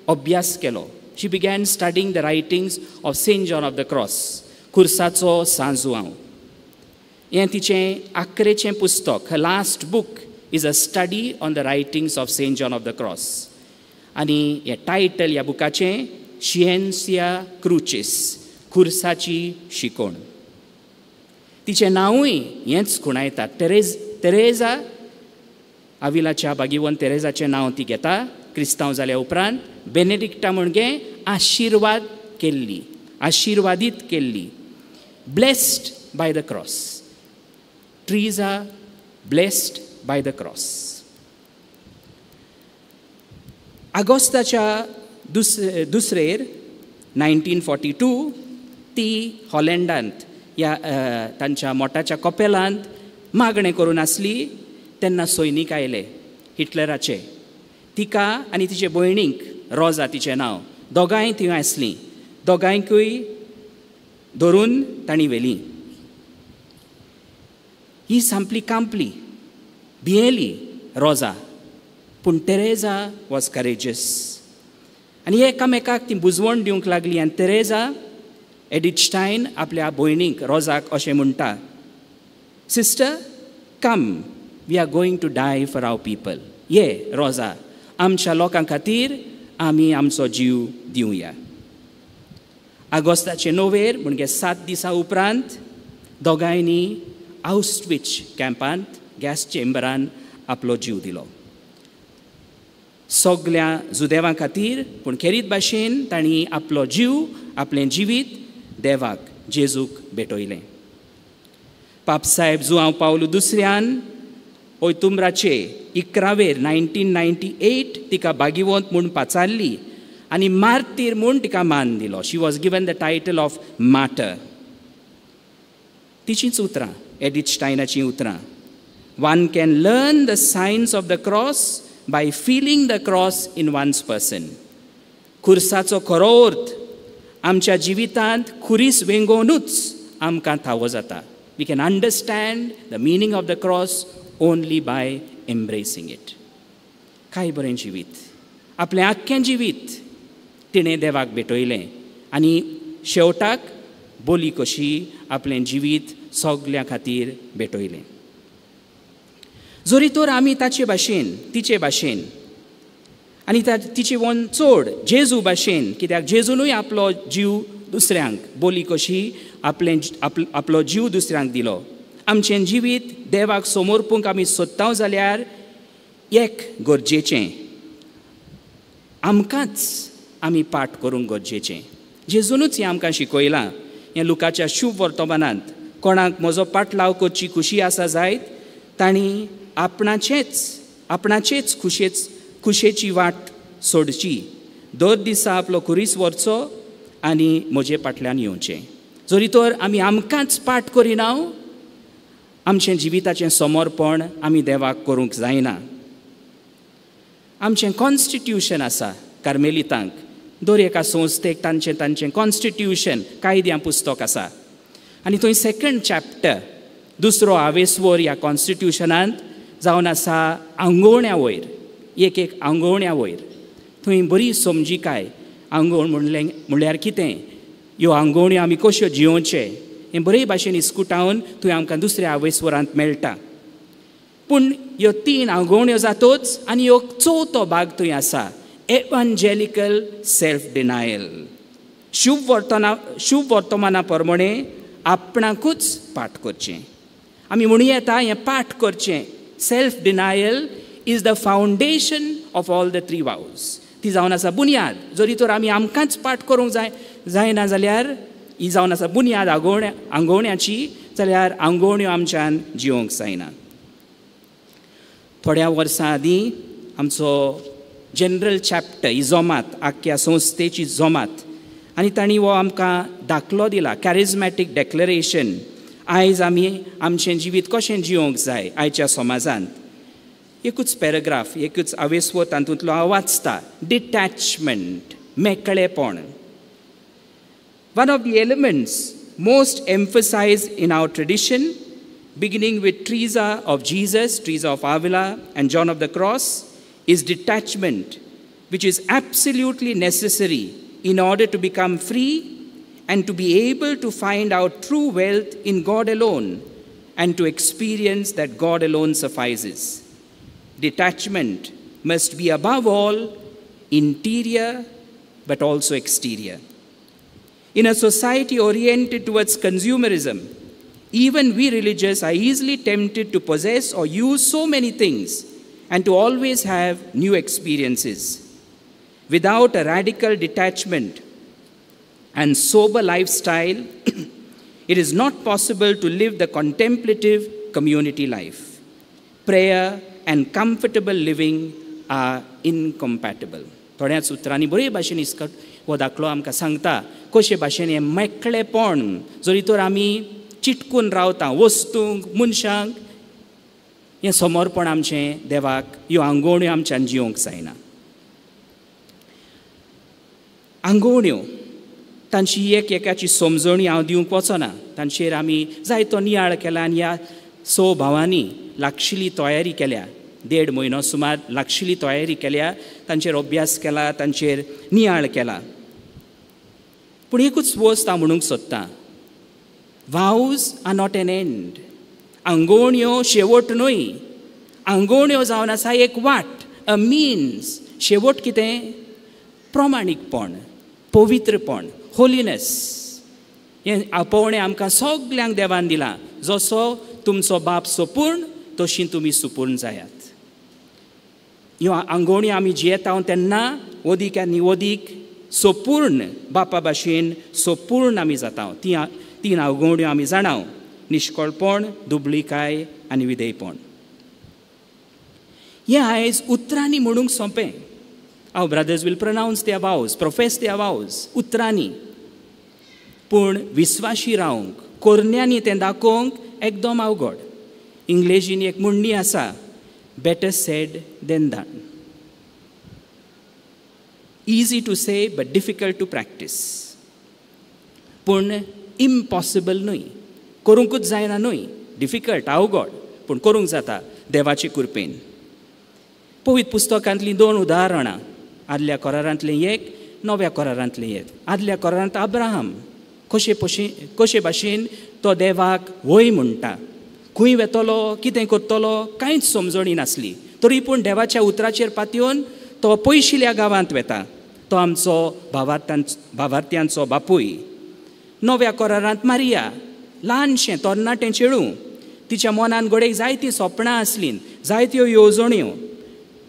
अभ्यास केलो. She began studying the writings of Saint John of the Cross, खुर्साचो सांजुआंव. हें तिचें आखरेचें पुस्तक. Her last book is a study on the writings of Saint John of the Cross. आनी हें टायटल ह्या बुकाचें शिएन्सिया क्रुचीस, खुर्साची शिकोण. तिचें नांवूय हेंच खुणायता, तेरेजा. आविलाच्या बागीवन तेरेजाचें नांव ती घेता क्रिस्तांव जाल्या उपरांत. बेनेडिक्टा म्हणजे आशिर्वाद केल्ली, आशिर्वादीत केल्ली, blessed by the cross. Teresa blessed by the cross. आगोस्ताच्या दुसरेर 1942 ती हॉलँडांत ह्या तांच्या मोटाच्या कपेलांत मागणें करून आसली. तेन्ना सैनीक आयले हिटलराचे. तिका आनी तिचे भयणीक, रोजा तिचें नांव, दोगांय थंय आसलीं. दोगांयकूय धरून तांणी व्हेलीं. ही सामकी कांपली, भियेली रोजा, पूण तेरेजा वॉज करेजस. आनी एकामेकाक ती बुजवण दिवंक लागली. आनी तेरेजा एडिथ स्टायन आपल्या भयणीक रोजाक अशें म्हणटा, sister come, we are going to die for our people. ये रोजा, आमच्या लोकां खातीर आमी आमचो जीव दिवया. आगोस्ताचे 9 म्हणजे 7 दिसां उपरांत दोगांयनी आउस्टविच कॅम्पांत गॅस चेंबरान आपलो जीव दिलो. सगळ्या जुदेवां खातीर, पूण खेरीत भाशेन तांणी आपलो जीव, आपलें जिवीत देवाक, जेजूक भेटयलें. पापसाहेब जुआंव पावलू दुसऱ्यान ओयतुम्राचे 11 1998 तिका बागिवंत म्हूण पाचारली आनी मार्तीर म्हूण तिका मान दिलो. She was given the title of martyr. तिचींच उतरां, एडिथ स्टायनाचीं उतरां, one can learn the science of the cross by feeling the cross in one's person. खुर्साचो खरो अर्थ आमच्या जिवितांत खुरीस वेंगोवनूच आमकां थावो जाता. We can understand the meaning of the cross only by embracing it. काय बरें जिवीत, आपलें आख्खें जिवीत तिणें देवाक भेटयलें आनी शेवटाक बोली कशी आपलें जिवीत सगल्यां खातीर भेटयलें. जरी तर आमी ताचे भाशेन, तिचे भाशेन आनी तिचे वन चड जेजू भाशेन, कित्याक जेजूनूय आपलो जीव दुसऱ्यांक बोली कशी आपलें आपलो जीव दुसऱ्यांक दिलो. आमचें जिवीत देवाक समर्पूंक आमी सोदता जाल्यार एक गरजेचें आमकांच आमी पाठ करूंक गरजेचें. जेजूनूच हें आमकां शिकयलां हें लुकाच्या शुभ वर्तमानांत, कोणाक म्हजो पाटलाव करची खुशी आसा जायत तांणी आपणाचेच खुशेची वाट सोडची, दर दिसा आपलो खुरीस व्हरचो आनी म्हजे फाटल्यान येवचें. जरी तर आमी आमकांच पाठ करिना, आमचें जिविताचें समर्पण आमी देवाक करूंक जायना. आमचें कॉन्स्टिट्युशन आसा कार्मेलितांक, दर एका संस्थेक तांचें तांचें कॉन्स्टिट्युशन कायद्या पुस्तक आसा आनी थंय सेकंड चॅप्टर दुसरो आवेसवर ह्या कॉन्स्टिट्युशनांत जावन आसा आंगोवण्या वयर, एक एक आंगोवण्या वयर थंय बरी समजिकाय आंगोवण म्हणलें म्हणल्यार कितें, ह्यो आंगोवण्यो आमी कश्यो जियोवचे हें बरे भाशेन इस्कुटावन थंय आमकां दुसऱ्या आवेसवरांत मेळटा. पूण ह्यो तीन आंगोवण्यो जातोच आनी ह्यो चवथो भाग थंय आसा एवांजेलिकल सेल्फ डिनायल, शुभ वर्तमाना प्रमाणे आपणाकूच पाठ करचें. आमी म्हणू येता हें पाठ करचें. Self denial is the foundation of all the three vows. ती जावन आसा बुन्याद. जरी तर आमी आमकांच पाठ करूंक जायना जाल्यार ही जावन आसा बुन्याद आंगोवण्याची, जाल्यार आंगोवण्यो आमच्यान जिवंक जायना. थोड्या वर्सां आदीं आमचो जनरल चॅप्टर ही जोमात, आख्ख्या संस्थेची जोमात, आनी तांणी हो आमकां दाखलो दिला कॅरिज्मॅटीक डॅक्लरेशन. आयज आमी आमचें जिवीत कशें जिवंक जाय आयच्या समाजांत, एकूच पॅराग्राफ, एकूच आवेसवो तातूंतलो हांव वाचता, डिटॅचमेंट, मेकळेपण. One of the elements most emphasized in our tradition, beginning with Teresa of Jesus, Teresa of Avila and John of the Cross, is detachment, which is absolutely necessary in order to become free and to be able to find our true wealth in God alone and to experience that God alone suffices. Detachment must be above all interior but also exterior. In a society oriented towards consumerism, even we religious are easily tempted to possess or use so many things and to always have new experiences. Without a radical detachment and sober lifestyle, it is not possible to live the contemplative community life. Prayer and comfortable living are incompatible. थोड्याच उतरांनी बरे भाशेन इस्कट हो दाखलो आमकां सांगता कशे भाशेन हें मेकळेपण, जरी तर आमी चिटकून रावता वस्तूंक, मनशांक, हें समर्पण आमचें देवाक, ह्यो आंगोवण्यो आमच्यान जिवंक जायना. आंगोवण्यो तांची एक एकाची समजणी हांव दिवंक वचना, तांचेर आमी जायतो नियाळ केला आनी ह्या स भावांनी लागशिल्ली तयारी केल्या, 1.5 म्हयनो सुमार लागशिल्ली तयारी केल्या, तांचेर अभ्यास केला, तांचेर नियाळ केला. पूण एकूच वस्त हांव म्हणूंक सोदतां, vows are not an end. आंगोवण्यो शेवट न्हय, आंगोवण्यो जावन आसा एक वाट, अ मिन्स. शेवट कितें? प्रमाणीकपण, पवित्रपण, होलीनेस. हें आपोवणें आमकां सगल्यांक देवान दिलां, जसो तुमचो बाप सोपूर्ण तशी तुमी सुपूर्ण जायात. ह्यो आंगोवण्यो आमी जियेता तेन्ना वदीक आनी वदीक सोपूर्ण बापा भाशेन सोपूर्ण आमी जाता. ती तीन आंगोवण्यो आमी जाणाव, निश्कळपण, दुबळीकाय आनी विधेयपण. हें आयज उतरांनी म्हणूंक सोंपें. Our brothers will pronounce their vows, profess their vows उतरांनी, पूण विस्वाशी रावंक, कोरण्यांनी तें दाखोवंक एकदम अवघड. इंग्लेजीन एक म्हणणी आसा, better said than done. Easy to say but difficult to practice. पूण इम्पॉसिबल न्हय, करूंकूच जायना न्हय, डिफिकल्ट, अवघड, पूण करूंक जाता देवाचे कृपेन. पवित्र पुस्तकांतलीं 2 उदाहरणां, आदल्या करारांतलें एक नव्या करारांतलें येत. आदल्या करारांत अब्राहम कशे कशे भाशेन तो देवाक वय म्हणटा, खंय वेतलो कितें करतलो कांयच समजणी नासली, तरी पूण देवाच्या उतराचेर पातयेवन तो पयशिल्या गांवांत वेता. तो आमचो भावार्थ्यांचो बापूय. नव्या करारांत मारिया ल्हानशें तरणाटें चेडूं, तिच्या मनान घडयेक जायतीं सपनां आसलीं, जायत्यो येवजण्यो,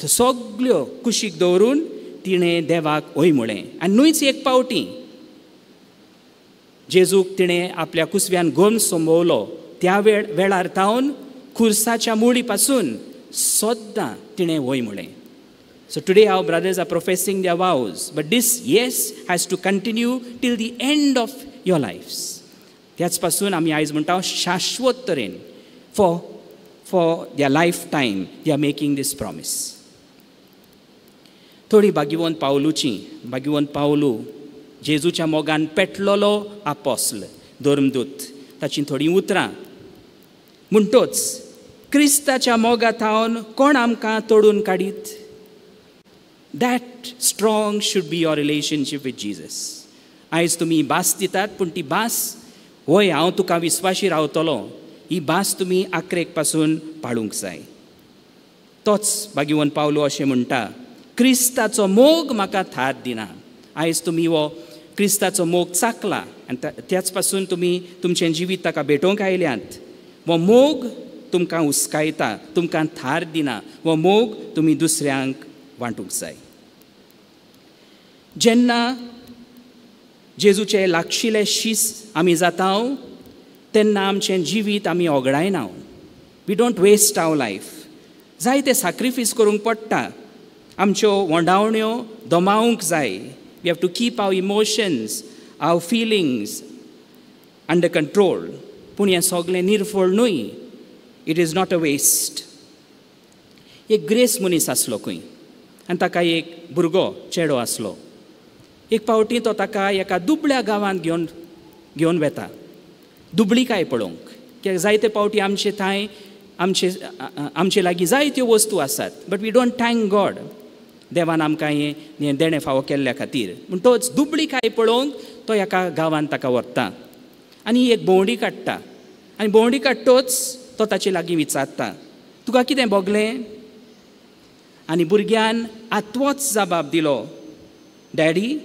सगल्यो कुशीक दवरून तिणें देवाक हय म्हळें. आनी न्हूच एक पावटी जेजूक तिणें आपल्या कुसव्यान गोम संबवलो, त्या वेळार तावन खुर्साच्या मुळी पासून सद्दां तिणें हय म्हळें. So today our brothers are professing their vows, but this yes has to continue till the end of your lives. त्याच पासून आमी आयज म्हणटा शाश्वत तरेन for their lifetime they are making this promise. थोडी भाग्यवंत पावलूची, भाग्यवंत पावलू जेजूच्या मोगान पेटलोलो आपोस्ल धर्मदूत, ताची थोडीं उतरां. म्हणटोच क्रिस्ताच्या मोगा थावन कोण आमकां तोडून काडीत? That strong should be your relationship with Jesus. आयज तुमी भास दितात, पूण ती भास वय हांव तुका विस्वाशी रावतलो, ही भास तुमी आक्रेक पासून पाळूंक जाय. तोच भाग्यवंत पावलो अशें म्हणटा, क्रिस्ताचो मोग म्हाका थार दिना. आयज तुमी हो क्रिस्ताचो मोग चाकला आनी त्याच पासून तुमी तुमचें जिवीत ताका भेटोवंक आयल्यात. हो मोग तुमकां हुस्कायता, तुमकां थार दिना. हो मोग तुमी दुसऱ्यांक वांटूंक जाय. जेन्ना जेजूचे लागशिले शीस आमी जाता तेन्ना आमचें जिवीत आमी ओगडायना. We don't waste our life. जायते साक्रिफीस करूंक पडटा, आमच्यो वोंडावण्यो दमावंक जाय. We have to keep our emotions, our feelings under control. पूण हें सगळें निर्फळ न्हय. It is not a waste. एक ग्रेस मनीस आसलो खंय आनी ताका एक भुरगो चेडो आसलो. एक पावटी तो ताका एका दुबळ्या गांवांत घेवन वेता दुबळीकाय पळोवंक. कित्याक जायते पावटी आमचे थंय आमचे लागीं जायत्यो वस्तू आसात, but we don't thank God देवान आमकां हें देणें फावो केल्ल्या खातीर. म्हणटोच दुबळीकाय पळोवंक तो एका गांवांत ताका व्हरता आनी एक भोंवडी काडटा. आनी भोंवडी काडटोच तो ताचे लागीं विचारता, तुका कितें भोगलें? आनी भुरग्यान आत्वोच जबाब दिलो, डॅडी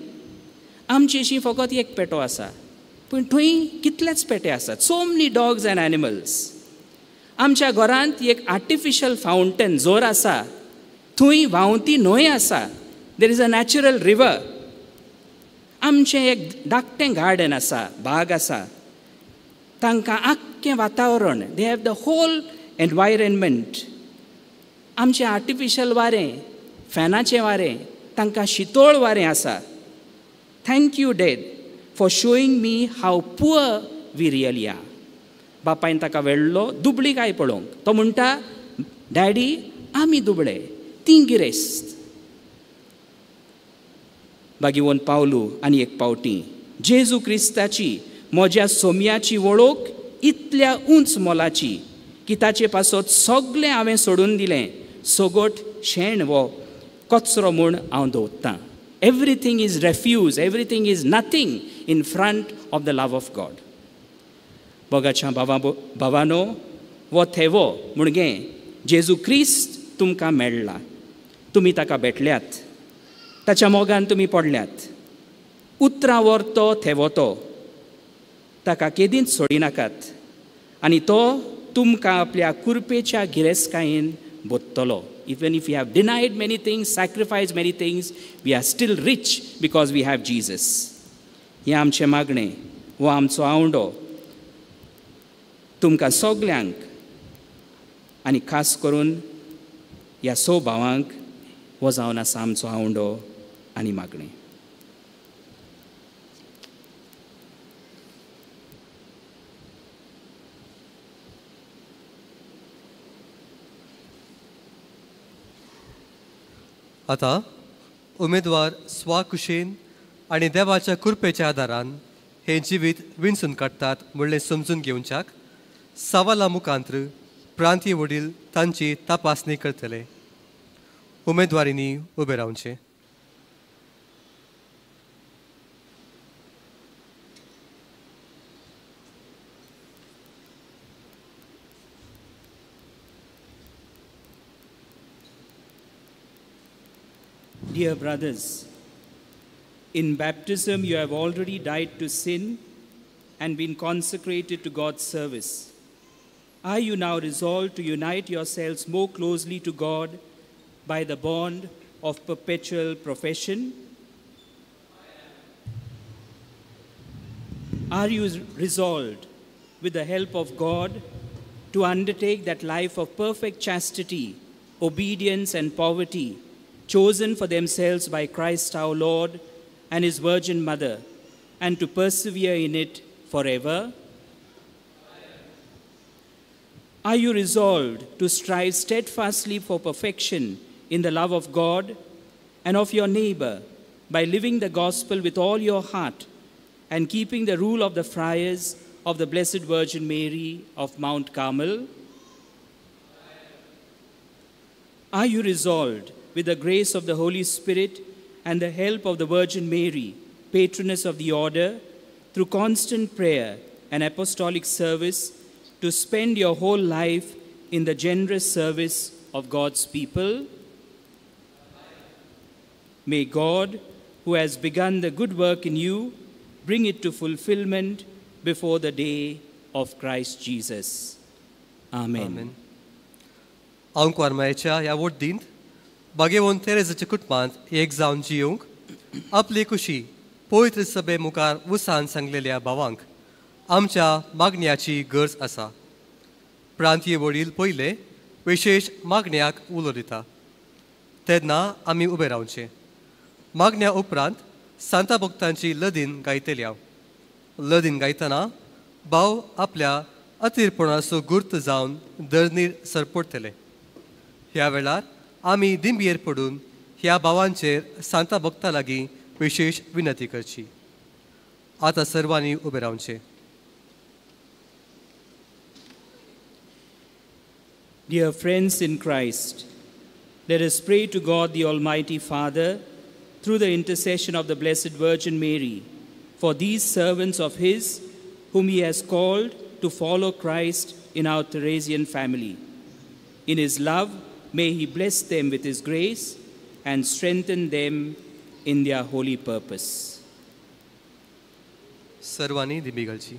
आमची अशी फकत एक पेटो आसा, पूण थंय कितलेच पेटे आसात, so many dogs and animals. आमच्या घरांत एक आर्टिफिशियल फावंटन जोर आसा, थंय व्हांवती न्हंय आसा, there is a natural river. आमचें एक धाकटें गार्डन आसा, बाग आसा, तांकां आख्खें वातावरण, they have the whole environment. आमचें आर्टिफिशियल वारें, फॅनाचें वारें, तांकां शितोळ वारें आसा. Thank you dad for showing me how poor we really are. बापायन ताका वेळ्ळो दुबळी काय पळोवंक. तो म्हणटा, डॅडी आमी दुबळे, ती गिरेस्त. भाग्यवंत पावलू आनी एक पावटी जेजू क्रिस्ताची म्हज्या सोम्याची वळख इतल्या उंच मोलाची की ताचे पासत सगळें हांवें सोडून दिलें, सगट शेण वो कचरो म्हूण हांव दवरतां. Everything is refuse, everything is nothing in front of the love of God. मोगाच्या भावानो, वो थेवो म्हणगे जेजू क्रिस्त तुमकां मेळ्ळा, तुमी ताका भेटल्यात, ताच्या मोगान तुमी पडल्यात. उतरां वर तो थेवो तो, ताका केदींच सोडिनाकात आनी तो तुमकां आपल्या कुरपेच्या गिरेस्तकायेन भरतलो. Even if you have denied many things, sacrifice many things, we are still rich because we have Jesus. हें आमचें मागणें, हो आमचो आवंडो तुमकां सगल्यांक आनी खास करून ह्या स भावांक हो जावन आसा आमचो आवंडो आनी मागणें. आतां उमेदवार स्वाकुशीन आनी देवाच्या कृपेच्या आदारान हें जिवीत विणसून काडटात म्हणलें समजून घेवच्याक सवाला मुखांत्र प्रांतीय वडील तांची तपासणी करतले. उमेदवारींनी उबें रावचें. Dear brothers, in baptism you have already died to sin and been consecrated to God's service. Are you now resolved to unite yourselves more closely to God by the bond of perpetual profession? Are you resolved, with the help of God, to undertake that life of perfect chastity, obedience, and poverty chosen for themselves by Christ our Lord and His Virgin Mother, and to persevere in it forever? Are you resolved to strive steadfastly for perfection in the love of God and of your neighbor by living the gospel with all your heart and keeping the rule of the friars of the Blessed Virgin Mary of Mount Carmel? Are you resolved, with the grace of the Holy Spirit and the help of the Virgin Mary, patroness of the order, through constant prayer and apostolic service, to spend your whole life in the generous service of God's people? May God, who has begun the good work in you, bring it to fulfillment before the day of Christ Jesus. Amen. Amen. आंकवार मायेच्या ह्या वोड्डींत बागेवन तेरेजाच्या कुटुंबांत एक जावन जियोंक आपली खुशी पवित्र सभे मुखार उसान सांगलेल्या भावांक आमच्या मागण्याची गरज आसा. प्रांतीय वडील पयले विशेश मागण्याक उलो दिता तेन्ना आमी उबे रावचे. मागण्या उपरांत सांता भक्तांची लदीन गायतली. लदीन गायतना भाव आपल्या अतिरपणाचो गुर्त जावन दर्नीर सरपडटले. ह्या वेळार आमी दिंबयेर पडून ह्या भावांचेर सांता भक्ता लागीं विशेश विनंती करची. आतां सर्वांनी उबे रावचे. Dear friends in Christ, let us pray to God the Almighty Father through the intercession of the Blessed Virgin Mary for these servants of His whom He has called to follow Christ in our Theresian family. In His love, may He bless them with His grace and strengthen them in their holy purpose. सर्वांनी दिंबी घालची.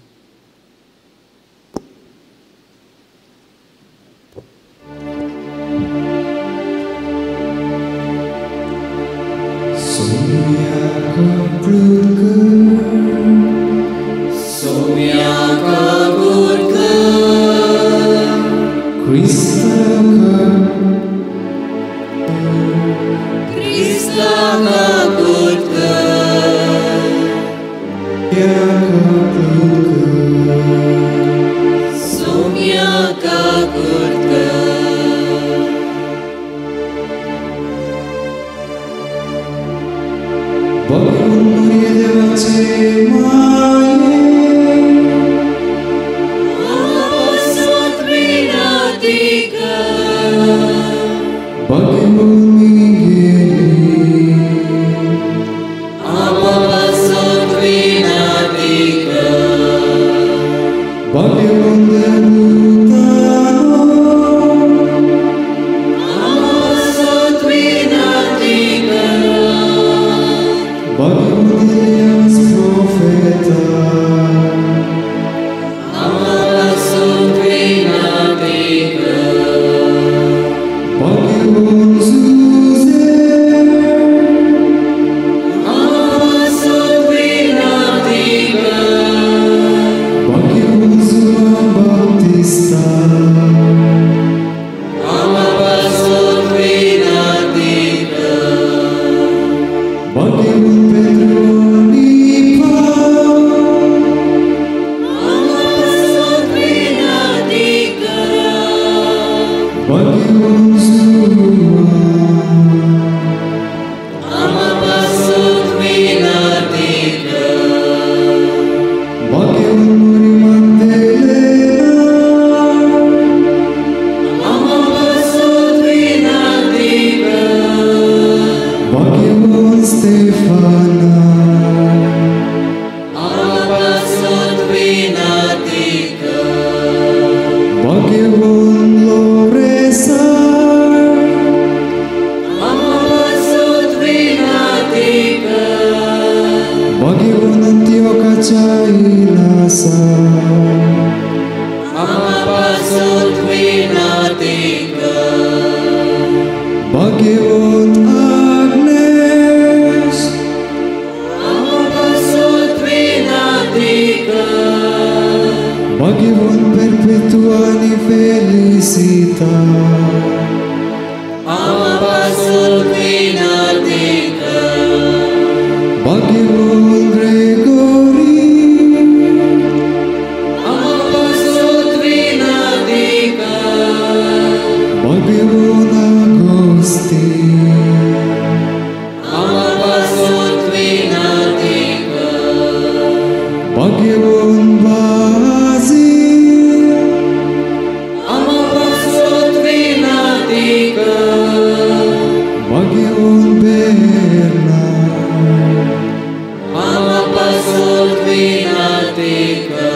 But देवाच्या इलासा आमा पासत विनंती कर भाग्यवंत आग्नेस आमा पासत विनंती कर भाग्यवंत परपेतुआ आनी फेलिसिता आमा पासत विनंती कर भाग्यवंत ग्रेगोरी आमा पासत विनंती कर भाग्यवंत आगोस्तीन आमा पासत विनंती कर भाग्यवंत बाजील आमा पासत विनंती कर भाग्यवंत बेर्नार्ड आमा पासत विनंती कर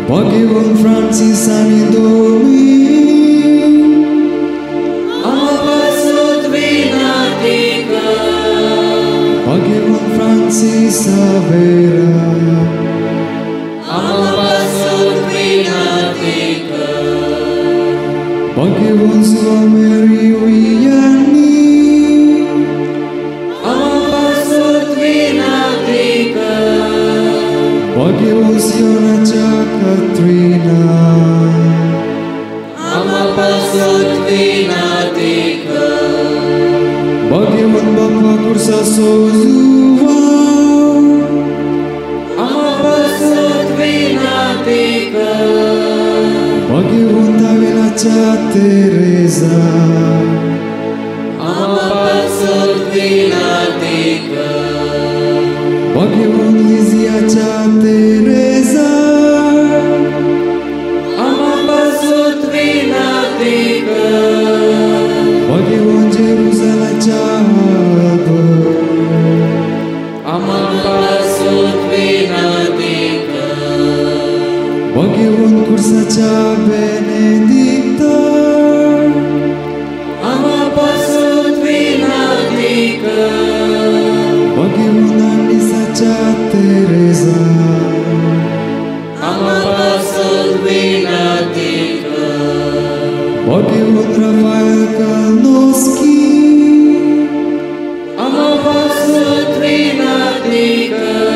भाग्यवंत फ्रांसीस आनी दोमीन आमा पासत विनंती कर भाग्यवंत फ्रांसीस सावेरा आमा पासत विनंती कर भाग्यवंत सुआ मेरी वियानी आमा पासत विनंती कर भाग्यवंत सियोनाच्या कात्रिना आमा पासत विनंती कर भाग्यवंत बापा कुर्सा सोजुवा आमा पासत विनंती कर भाग्यवंत आविलाच्या तेरेजा आमा पासत विनंती कर भाग्यवंत लिजियाच्या तेरेजा आमा पासत विनंती कर भाग्यवंत जेरुजालाच्या आल्बर्ट आमा पासत विनंती कर भाग्यवंत कुर्साच्या बेनेदिक्ता आमा पासत विनंती कर भाग्यवंत आंडिसाच्या तेरेजा आमा पासत विनंती कर भाग्यवंत राफायल कालनोस्की आमा पासत विनंती कर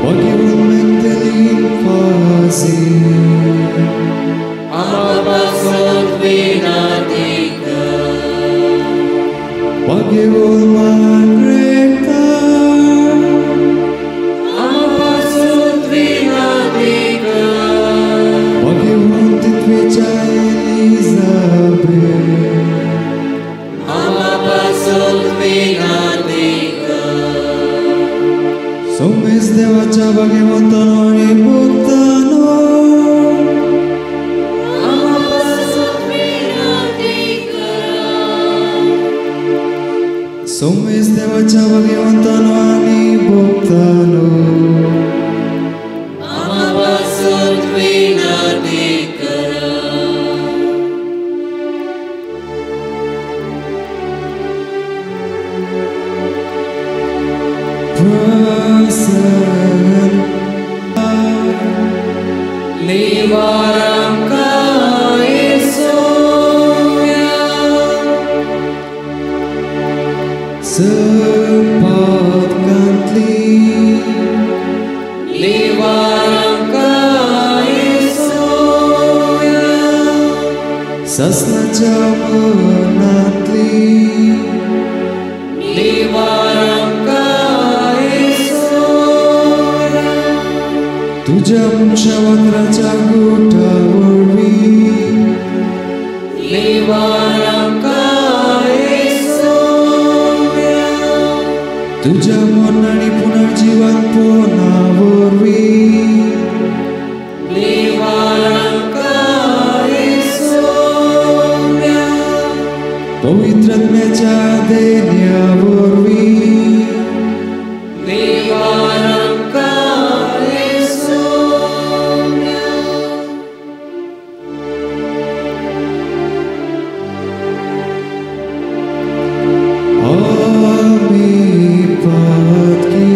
भाग्यवंत मॅगडेलीन फाझी आमा पासत विनंती कर भाग्यवंत मार्ग्रेटा आमा पासत विनंती कर भाग्यवंत तितवेच्या एलिझाबेथ आमा पासत विनंती कर सोमेस देवाच्या भाग्यवंतानो आनी भक्तानो आमा पासत विनंती कर सोमेस देवाच्या भाग्यवंतानो आनी भक्तानो आमा पासत विनंती कर प्रसन्न निवारं कायसोया सपादकांतली निवारं कायसोया ससनाच्या मनांतली निवारं कायसोया तुझ्या मनशावात्राच्या गोठा वरवीं निवारं कायसोया तुझ्या मन आनी पुनर्जीवन पोना वरवीं निवारं कायसोया पवित्र आत्म्याच्या देण्या वरवीं निवारं कायसोया आमी पातकी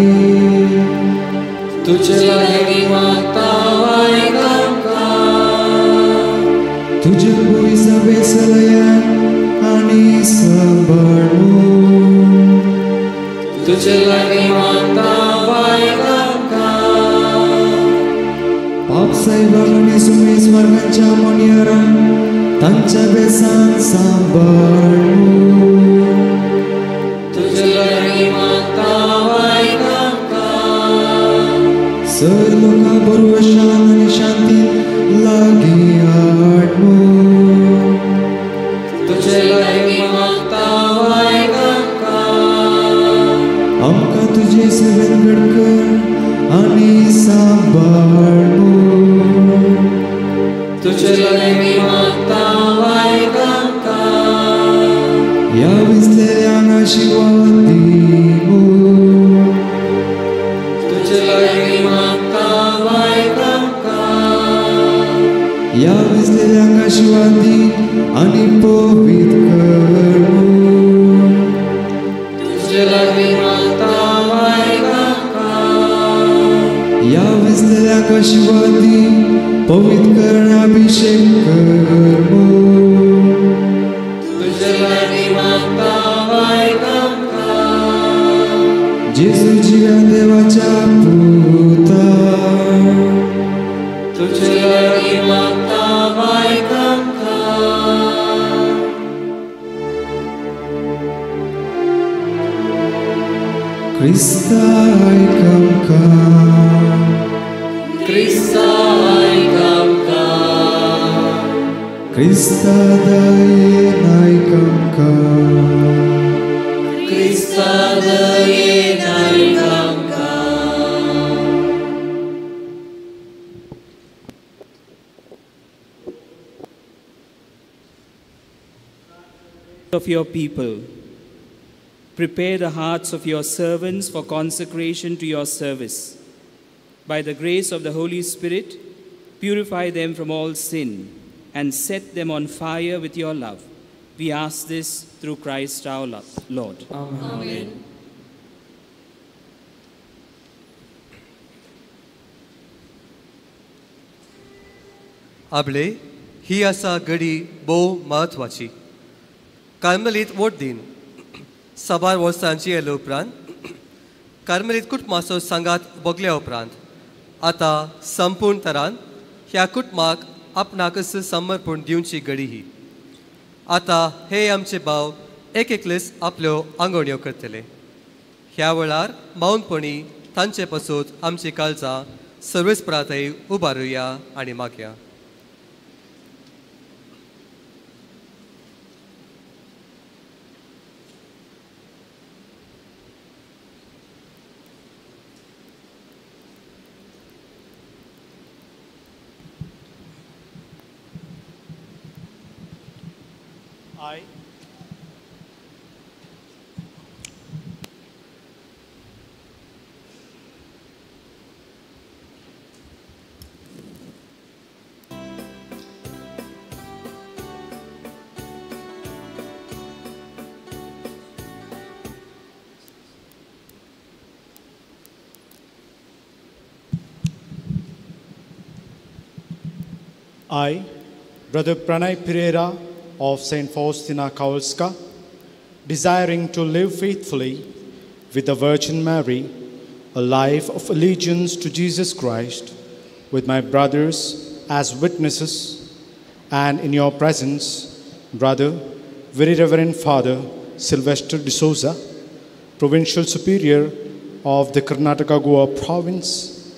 लागीं मागता वायक आमकां. पाप सायबाक आनी सुमेस वर्गांच्या मोनयारांक तांच्या बेसान सांबाळ. तुजे लागीं मागता वायक आमकां. सर लोकां बरोबर शांत आनी शांतीन लागीं हाड. तुजे लागीं मागता वायक आमकां. आमकां तुजे सेवेन घडकर आनी सांबाळ. तुजे लागीं मागता वायक आमकां. ह्या विसलेल्यांक आशिर्वाद दी. तुजे लागीं मागता वायक आमकां. ह्या विसलेल्यांक आशिर्वाद दी आनी पवित्र कर. तुजे लागीं मागता वायक आमकां. ह्या विसलेल्यांक आशिर्वाद दी, पवित्र कर आनी अभिषेक कर. तुजे लागीं मागता वायक आमकां. जेजू जिव्या देवाच्या पुता, तुजे लागीं मागता वायक आमकां. क्रिस्ता आयक आमकां. क्रिस्ता आयक आमकां. क्रिस्ता दयेन आयक आमकां. क्रिस्ता दयेन आयक आमकां. Of your people, prepare the hearts of your servants for consecration to your service. By the grace of the Holy Spirit, purify them from all sin and set them on fire with your love. We ask this through Christ our Lord. Amen. आपले ही आसा घडी भोव म्हत्वाची. कार्मेलीत vote दिन साबार वर्सांची येयले उपरांत कार्मेलीत कुटुंबाचो सांगात भोगल्या उपरांत आतां संपूर्ण तरान ह्या कुटुंबाक आपणाकच समर्पण दिवची घडी ही. आतां हे आमचे भाव एक एकलेच आपल्यो आंगवण्यो करतले. ह्या वेळार मौनपणी तांचे पासून आमची काळजां सर्वेस प्रातय उबारुया आनी मागया. I, Brother Pranay Pereira of St. Faustina Kowalska, desiring to live faithfully with the Virgin Mary, a life of allegiance to Jesus Christ, with my brothers as witnesses, and in your presence, Brother, Very Reverend Father Sylvester D'Souza, Provincial Superior of the Karnataka Goa Province,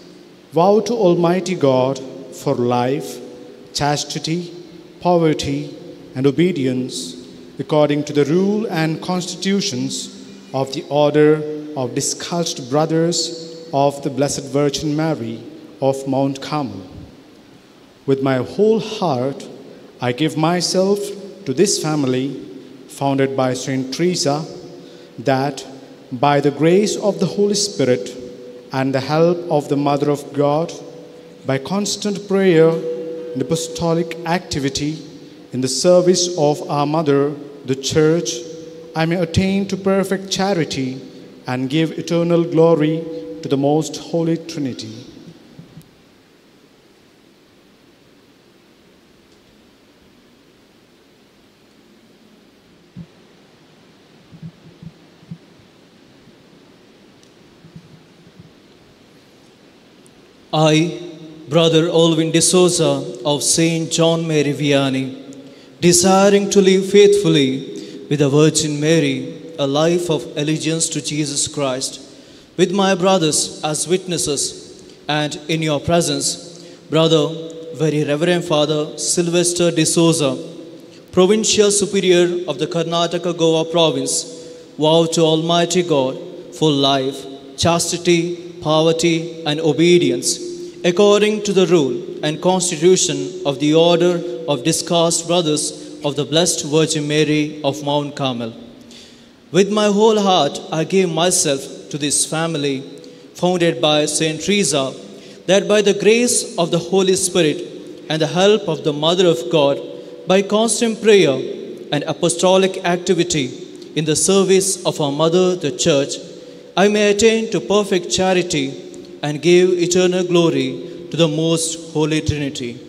vow to Almighty God for life, chastity, poverty, and obedience according to the rule and constitutions of the Order of Discalced Brothers of the Blessed Virgin Mary of Mount Carmel. With my whole heart, I give myself to this family founded by Saint Teresa, that by the grace of the Holy Spirit and the help of the Mother of God, by constant prayer and apostolic activity in the service of our Mother, the Church, I may attain to perfect charity and give eternal glory to the Most Holy Trinity. I, Brother Olvin D'Souza of St. John Mary Vianney, desiring to live faithfully with the Virgin Mary, a life of allegiance to Jesus Christ, with my brothers as witnesses, and in your presence, Brother, Very Reverend Father Sylvester D'Souza, Provincial Superior of the Karnataka Goa Province, vow to Almighty God for life, chastity, poverty, and obedience, according to the rule and constitution of the Order of Discalced Brothers of the Blessed Virgin Mary of Mount Carmel. With my whole heart, I give myself to this family, founded by Saint Teresa, that by the grace of the Holy Spirit and the help of the Mother of God, by constant prayer and apostolic activity in the service of our Mother, the Church, I may attain to perfect charity and give eternal glory to the Most Holy Trinity.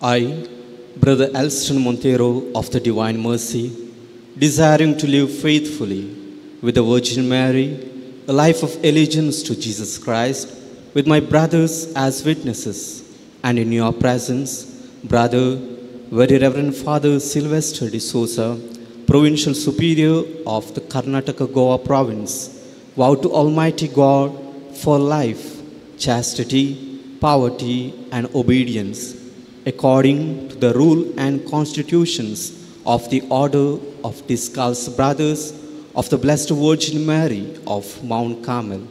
I, Brother Elston Montero of the Divine Mercy, desiring to live faithfully with the Virgin Mary, a life of allegiance to Jesus Christ, with my brothers as witnesses, and in your presence, Brother, Very Reverend Father Sylvester D'Souza, Provincial Superior of the Karnataka Goa Province, vow to Almighty God for life, chastity, poverty, and obedience, according to the rule and constitutions of the Order of Discalced Brothers of the Blessed Virgin Mary of Mount Carmel.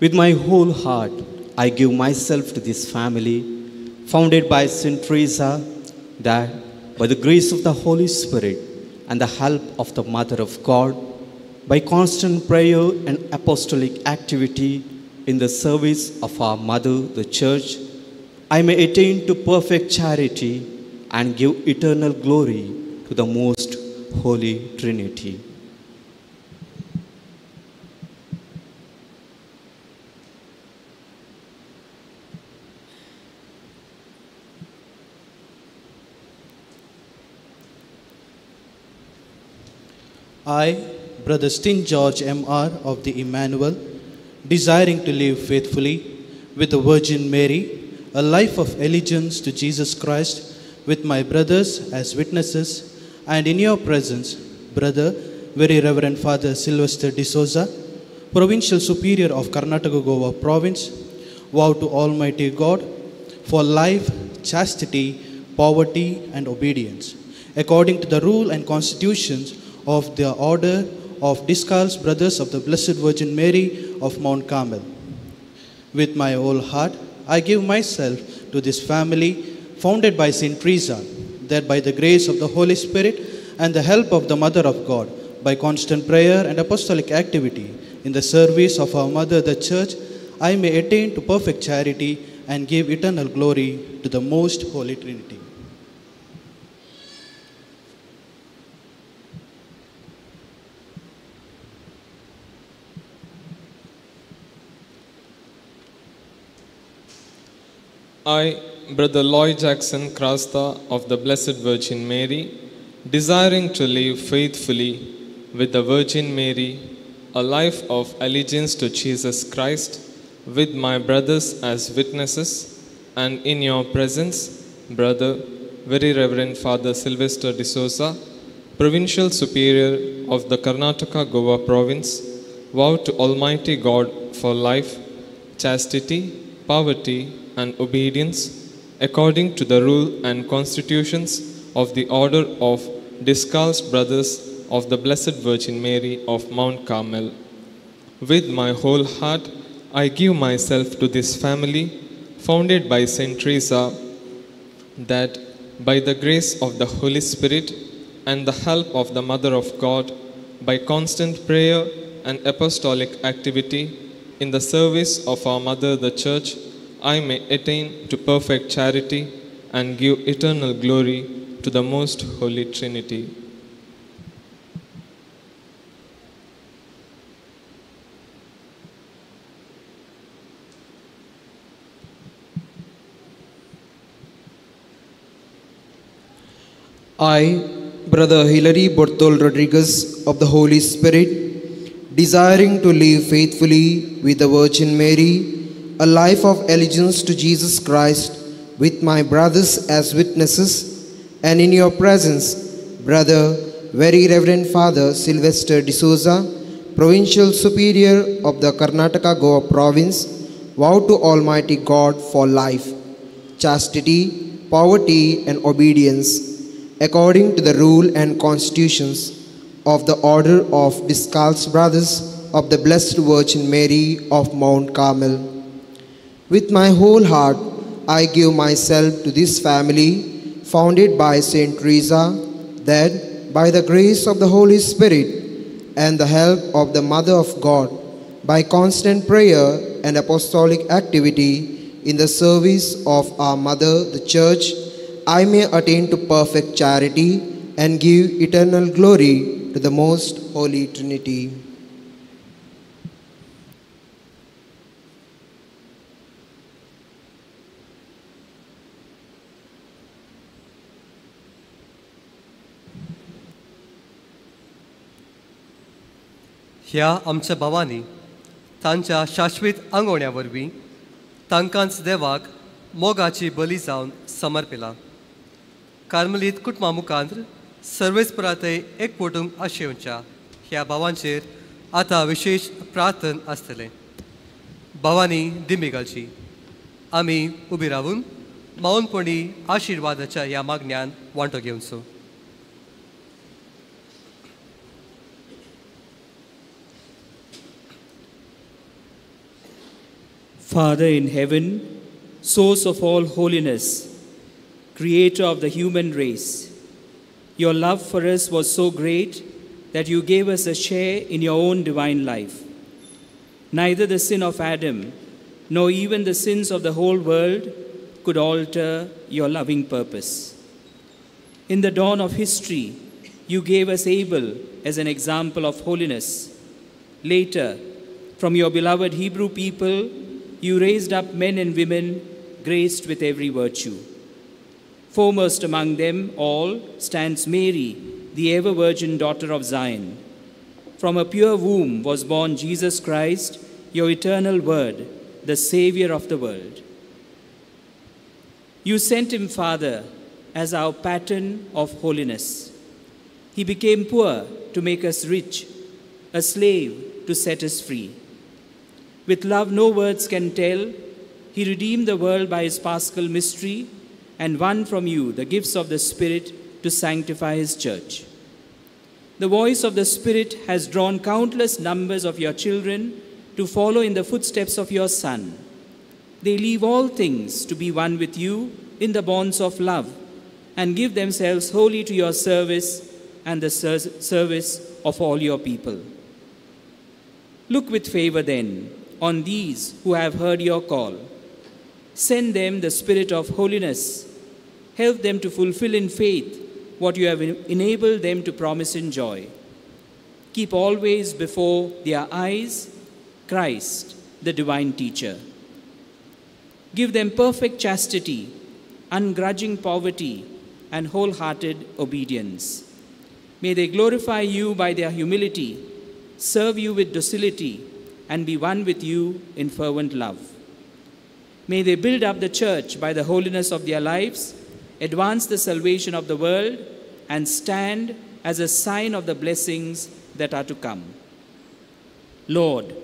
With my whole heart, I give myself to this family, founded by Saint Teresa, that by the grace of the Holy Spirit and the help of the Mother of God, by constant prayer and apostolic activity in the service of our Mother, the Church, I may attain to perfect charity and give eternal glory to the Most Holy Trinity. I, Brother Stin George M.R. of the Emmanuel, desiring to live faithfully with the Virgin Mary, a life of allegiance to Jesus Christ, with my brothers as witnesses, and in your presence, Brother, Very Reverend Father Sylvester D'Souza, Provincial Superior of Karnataka Goa Province, vow to Almighty God for life, chastity, poverty, and obedience, according to the rule and constitutions of the Order of Discalced Brothers of the Blessed Virgin Mary of Mount Carmel. With my whole heart, I give myself to this family founded by Saint Teresa, that by the grace of the Holy Spirit and the help of the Mother of God, by constant prayer and apostolic activity in the service of our Mother, the Church, I may attain to perfect charity and give eternal glory to the Most Holy Trinity. I, Brother Lloyd Jackson Krasta of the Blessed Virgin Mary, desiring to live faithfully with the Virgin Mary, a life of allegiance to Jesus Christ, with my brothers as witnesses, and in your presence, Brother, Very Reverend Father Sylvester D'Souza, Provincial Superior of the Karnataka Goa Province, vow to Almighty God for life, chastity, poverty, and obedience, according to the rule and constitutions of the Order of Discalced Brothers of the Blessed Virgin Mary of Mount Carmel. With my whole heart, I give myself to this family, founded by Saint Teresa, that by the grace of the Holy Spirit and the help of the Mother of God, by constant prayer and apostolic activity in the service of our Mother the Church, I may attain to perfect charity and give eternal glory to the Most Holy Trinity. I, Brother Hilary Bortol Rodriguez of the Holy Spirit, desiring to live faithfully with the Virgin Mary, a life of allegiance to Jesus Christ, with my brothers as witnesses, and in your presence, Brother, Very Reverend Father Sylvester D'Souza, Provincial Superior of the Karnataka Goa Province, vow to Almighty God for life, chastity, poverty, and obedience, according to the rule and constitutions of the Order of Discalced Brothers of the Blessed Virgin Mary of Mount Carmel. With my whole heart, I give myself to this family founded by Saint Teresa, that by the grace of the Holy Spirit and the help of the Mother of God, by constant prayer and apostolic activity in the service of our Mother, the Church, I may attain to perfect charity and give eternal glory to the Most Holy Trinity. ह्या आमच्या भावांनी तांच्या शाश्वीत आंगवण्या वरवीं तांकांच देवाक मोगाची बली जावन समर्पिला. कार्मलीत कुटुंबा मुखांत सर्वेस्परातय एकवटूंक आशेवच्या ह्या भावांचेर आतां विशेश प्रार्थन आसतलें. भावांनी दिमी घालची. आमी उबी रावून मौनपणी आशिर्वादाच्या ह्या मागण्यान वांटो घेवचो. Father in heaven, source of all holiness, creator of the human race, your love for us was so great that you gave us a share in your own divine life. Neither the sin of Adam, nor even the sins of the whole world could alter your loving purpose. In the dawn of history, you gave us Abel as an example of holiness. Later, from your beloved Hebrew people, you raised up men and women graced with every virtue. Foremost among them all stands Mary, the ever-virgin daughter of Zion. From a pure womb was born Jesus Christ, your eternal Word, the Savior of the world. You sent him, Father, as our pattern of holiness. He became poor to make us rich, a slave to set us free. With love no words can tell, he redeemed the world by his paschal mystery and won from you the gifts of the Spirit to sanctify his church. The voice of the Spirit has drawn countless numbers of your children to follow in the footsteps of your Son. They leave all things to be one with you in the bonds of love and give themselves wholly to your service and the service of all your people. Look with favor then on these who have heard your call. Send them the Spirit of holiness. Help them to fulfill in faith what you have enabled them to promise in joy. Keep always before their eyes Christ, the divine teacher. Give them perfect chastity, ungrudging poverty, and wholehearted obedience. May they glorify you by their humility, serve you with docility, and be one with you in fervent love. May they build up the church by the holiness of their lives, advance the salvation of the world, and stand as a sign of the blessings that are to come. Lord,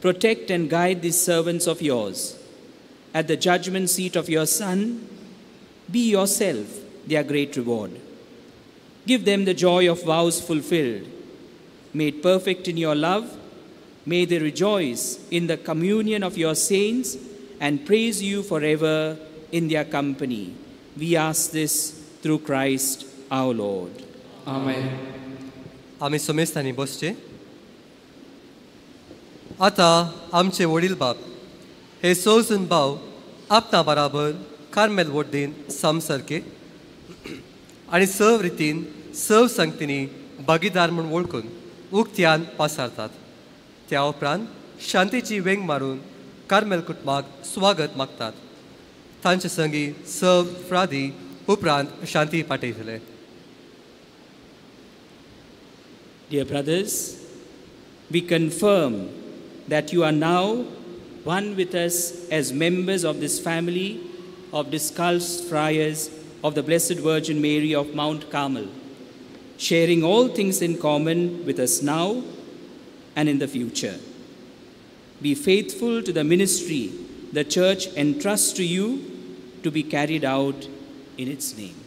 protect and guide these servants of yours. At the judgment seat of your Son, be yourself their great reward. Give them the joy of vows fulfilled, made perfect in your love. May they rejoice in the communion of your saints and praise you forever in their company. We ask this through Christ our Lord. Amen. आमी समेस्तांनी बसचे. आतां आमचे वडील बाप हे सोजून भाव आपणा बराबर कार्मेल वड्डीन सामसारके आनी सव रितीन सव संगतींनी भागीदार म्हूण वळखून उक्त्यान पासारतात. त्या उपरांत शांतीची वेंग मारून कार्मेल कुटुंबाक स्वागत मागतात. तांचे संगी सव फ्रादी उपरांत शांती पाठयतले. Dear brothers, we confirm that you are now one with us as members of this family of Discalced Friars of the Blessed Virgin Mary of Mount Carmel, sharing all things in common with us now and in the future. Be faithful to the ministry the Church entrusts to you to be carried out in its name.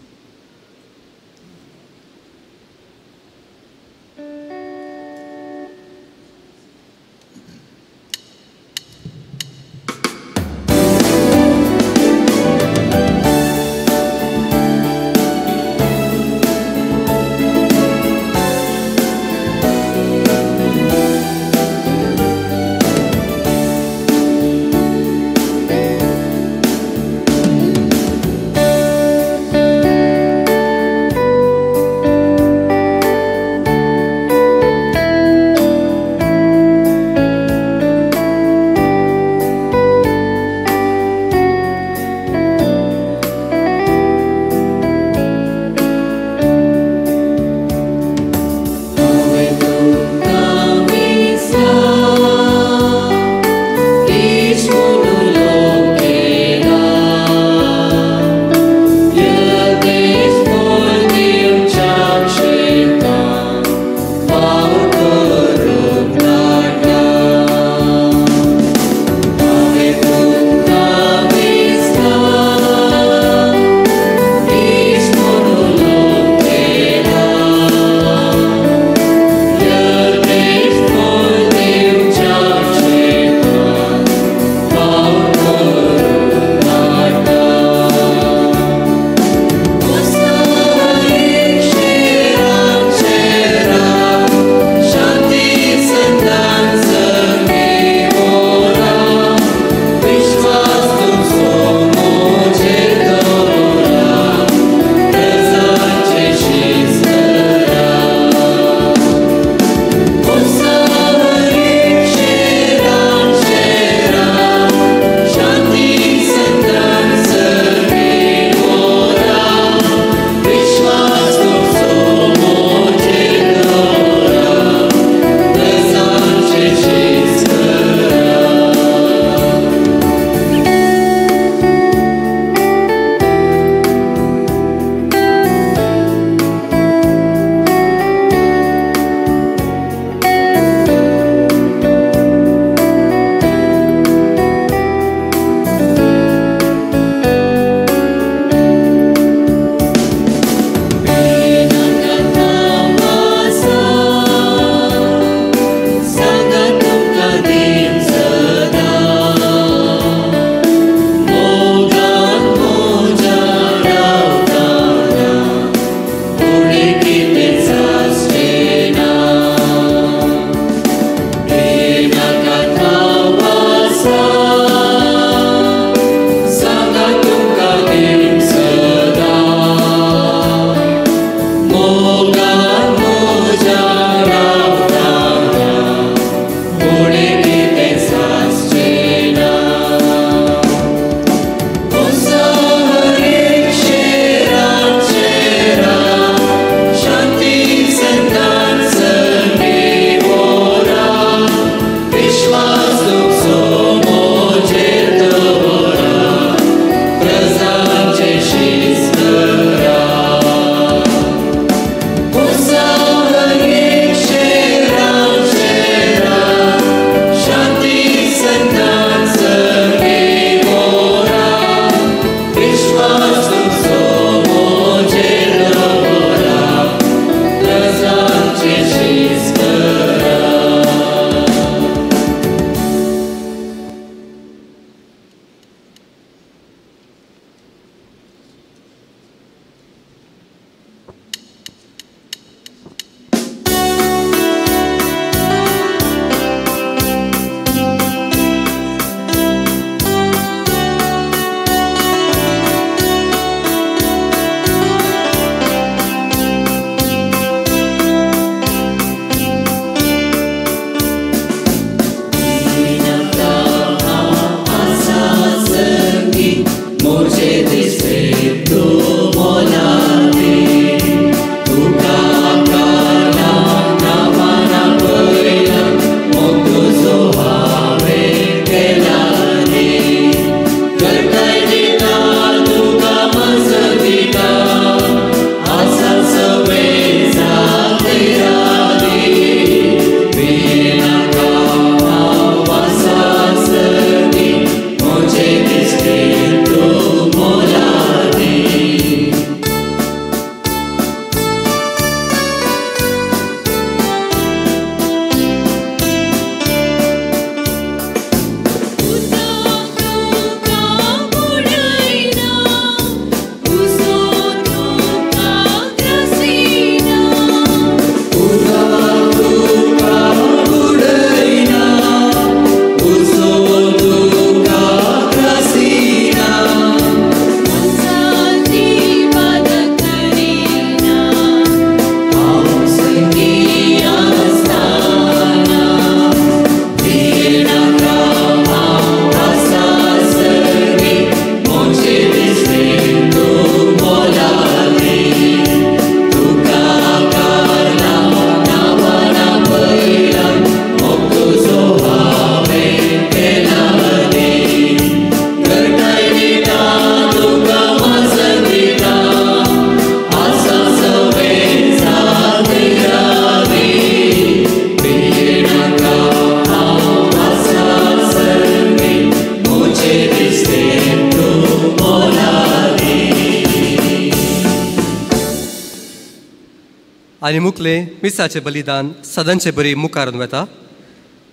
आनी मुखले मिसाचें बलिदान सदांचे बरी मुखारून वता.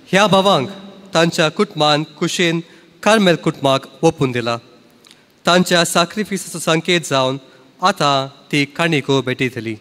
ह्या भावांक तांच्या कुटुंबान कुशेन Carmel कुटुंबाक ओपून दिला. तांच्या साक्रिफिसाचो संकेत जावन आतां ती काणिको भेटयतली.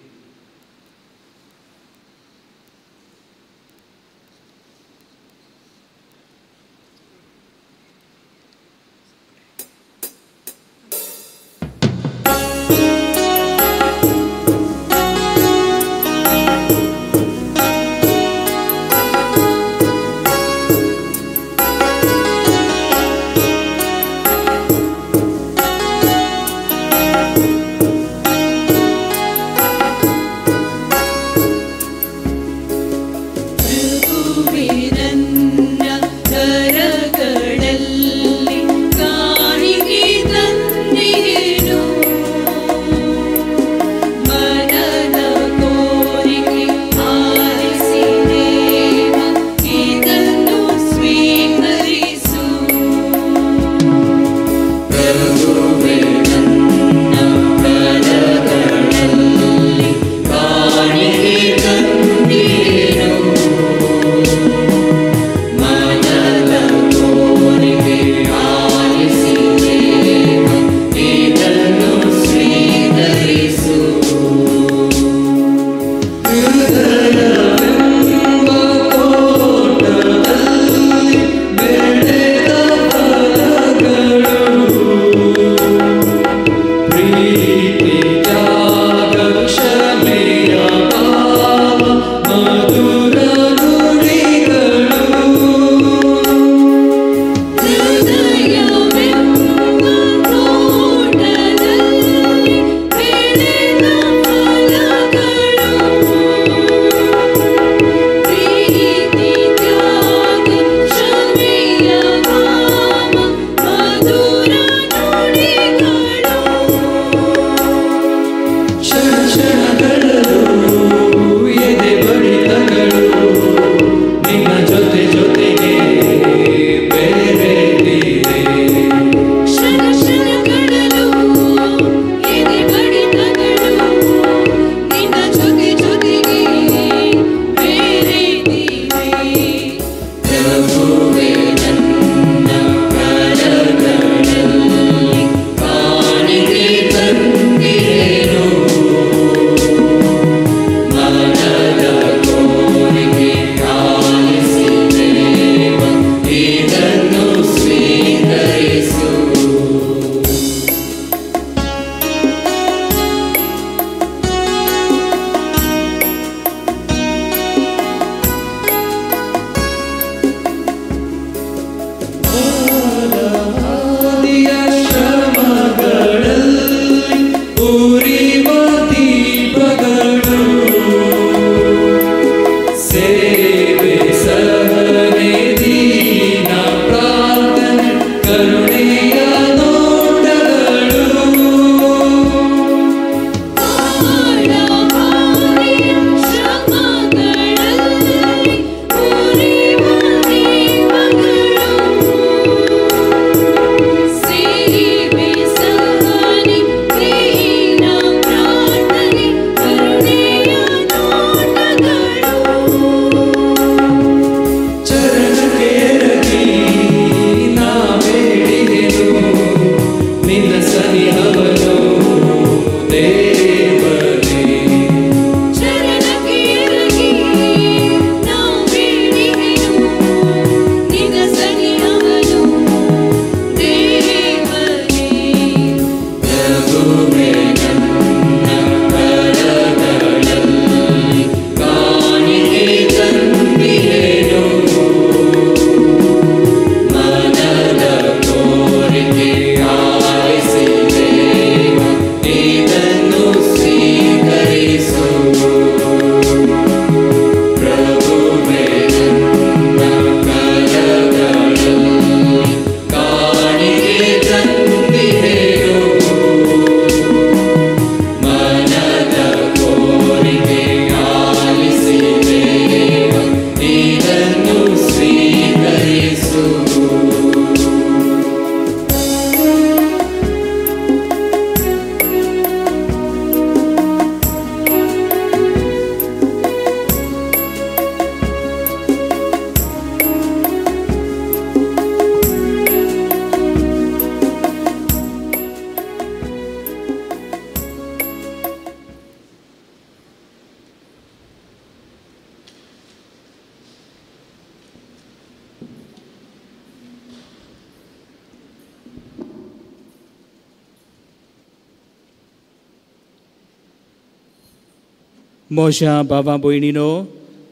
म्हज्या बाबा भयणीनो,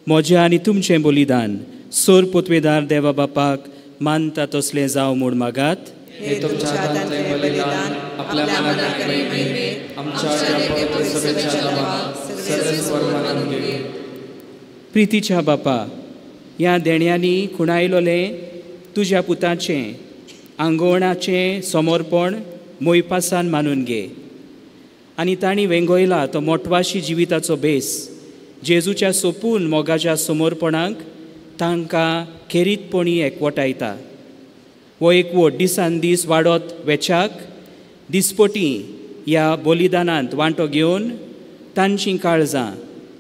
म्हजें आनी तुमचें बलिदान सोर पोतवेदार देवा बापाक मानता तसलें जावं म्हूण मागात. हे तुमच्या हातांतलें बलिदान आपल्या मनाक आनी आमच्या पवित्र सभेच्या नांवान सर्वेस्पर मानून घे. प्रितीच्या बापा, ह्या देण्यांनी खुणायलोलें तुज्या पुताचें आंगवणाचें समर्पण मोयपासान मानून घे आनी तांणी वेंगयला तो मोटवाशी जिविताचो भेस जेजूच्या सोपून मोगाच्या समर्पणाक तांकां खेरीतपणी एकवटायता. हो एकवट दिसान दीस वाडत वेच्याक दिसपटी ह्या बलिदानांत वांटो घेवन तांचीं काळजां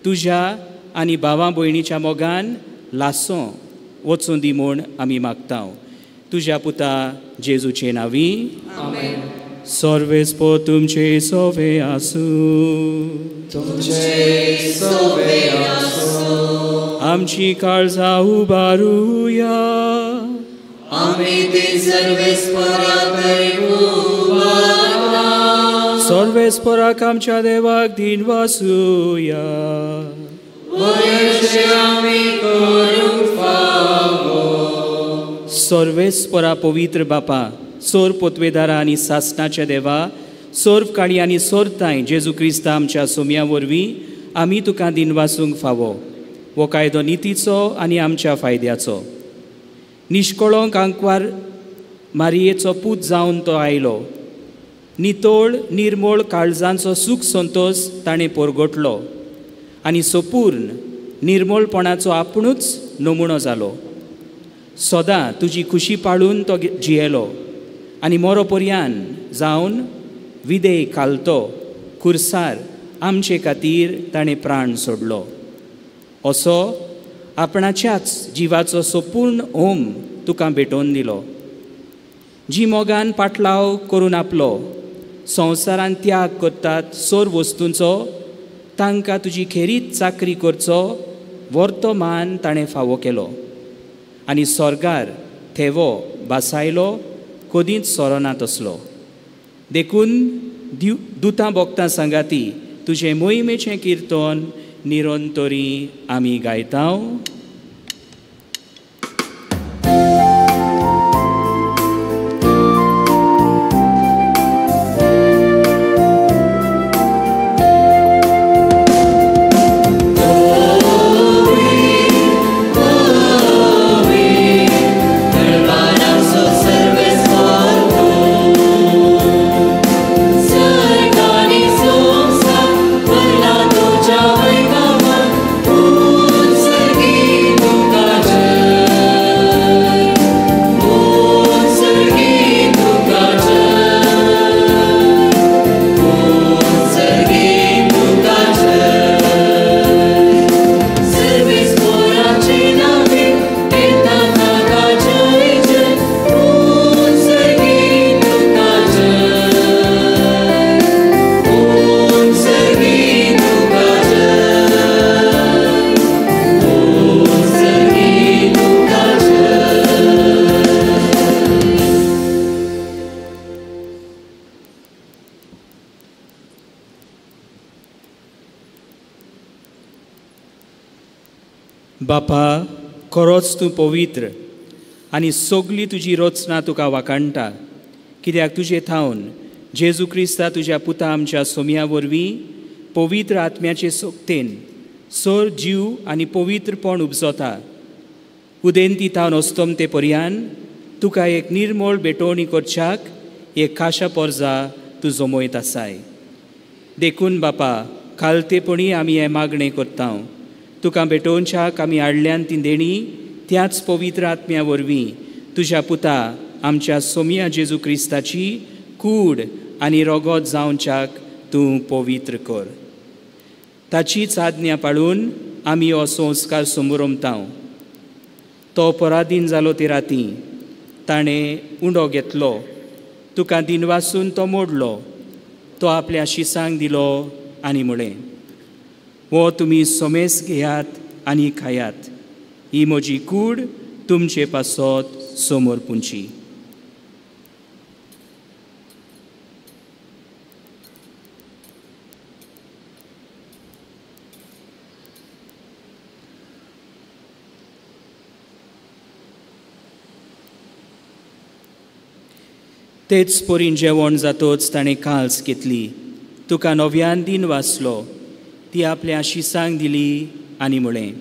तुज्या आनी भावा भयणीच्या मोगान लासो वचूं दी म्हूण आमी मागता. तुज्या पुता जेजूचे नांवी आमेन. सर्वेस्पर तुमचे सोवे आसूं. तुमचे सोवे आसूं. आमची काळजां उबारुया. आमी ती सर्वेस्परा थंय उबारता. सर्वेस्पराक आमच्या देवाक दिनवासुया. वयशे आमी करूंक फावो. सर्वेस्परा पवित्र बापा, सोर पोतवेदारा आनी सासणाच्या देवा, सोर्व काणी आनी सोरताय जेजू क्रिस्ता आमच्या सोम्या वरवीं आमी तुका दिनवासूंक फावो. हो कायदो नितीचो आनी आमच्या फायद्याचो. निश्कळोंक आंकवार मारयेचो पूत जावन तो आयलो. नितोळ निर्मोळ काळजांचो सूख संतोस ताणें परगटलो आनी सोपूर्ण निर्मोळपणाचो आपणूच नमुणो जालो. सदां तुजी खुशी पाळून तो जियेलो आनी मोरो पर्यान जावन विदेय खालतो खुर्सार आमचे खातीर ताणें प्राण सोडलो. असो आपणाच्याच जिवाचो सोपूर्ण होम तुका भेटोवन दिलो. जी मोगान पाटलाव करून आपलो संवसारान त्याग करतात सोर वस्तूंचो तांकां तुजी खेरीत चाकरी करचो वर्तो मान ताणें फावो केलो आनी स्वर्गार थेवो बासायलो कदींच सोरोना तसलो. देखून दुतां बोगतां सांगाती तुजें मोहिमेचें किर्तन निरंतरी आमी गायता. बापा, खरोच तूं पवित्र आनी सगली तुजी रचना तुका वाखाणटा, कित्याक तुजे थावन जेजू क्रिस्ता तुज्या पुता आमच्या सोम्या वरवीं पवित्र आत्म्याचे सोक्तेन सोर जीव आनी पवित्रपण उपजता. उदेंती थावन अस्तमते पर्यान तुका एक निर्मळ भेटवणी करच्याक एक खाशा पोरजा तूं जमयत आसाय. देखून बापा, खालतेपणी आमी हें मागणें करता. तुका भेटोवच्याक आमी हाडल्यान ती देणी त्याच पवित्र आत्म्या वरवीं तुज्या पुता आमच्या सोम्या जेजू क्रिस्ताची कूड आनी रोगोत जावच्याक तूं पवित्र कर. ताचीच आज्ञा पाळून आमी हो संस्कार समरमता. तो पराधीन जालो ते राती ताणें उंडो घेतलो, तुका दिनवासून तो मोडलो, तो आपल्या शिसांक दिलो आनी म्हळें, हो तुमी सोमेस घेयात आनी खायात, ही म्हजी कूड तुमचे पासत समोर पुंची. तेच परीन जेवण जातोच ताणें काल्स घेतली, तुका नव्यान दिन वाचलो, ती आपल्या शिसांक दिली आनी म्हळें,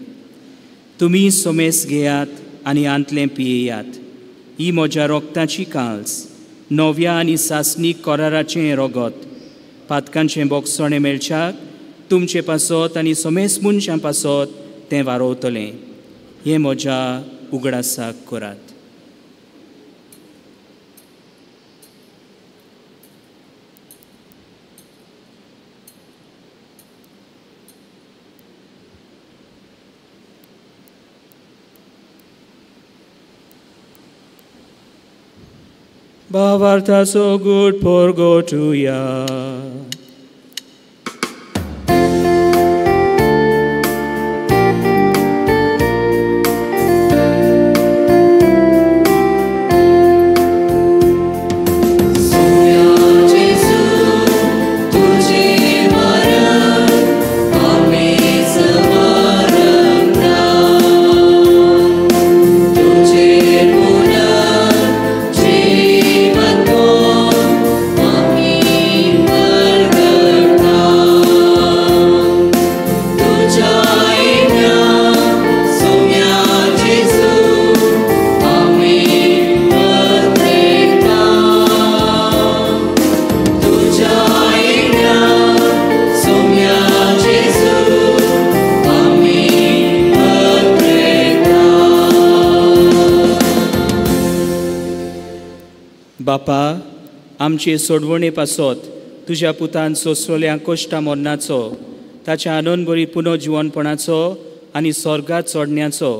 तुमी सोमेस घेयात आनी आंतलें पियेयात. ही म्हज्या रोगताची काल्स, नव्या आनी सासणीक कराराचें रोगत. पातकांचें बोगसणें मेळच्याक तुमचे पासत आनी सोमेस मनशां पासत तें वारोवतलें. हें म्हज्या उगडासाक करात. भावार्थाचो गूट परगटुया. बापा, आमचे सोडवणे पासत तुज्या पुतान सोंसलेल्या कश्टा मरणाचो, ताच्या आनंदभरीत पुनर्जिवनपणाचो आनी स्वर्गात चडण्याचो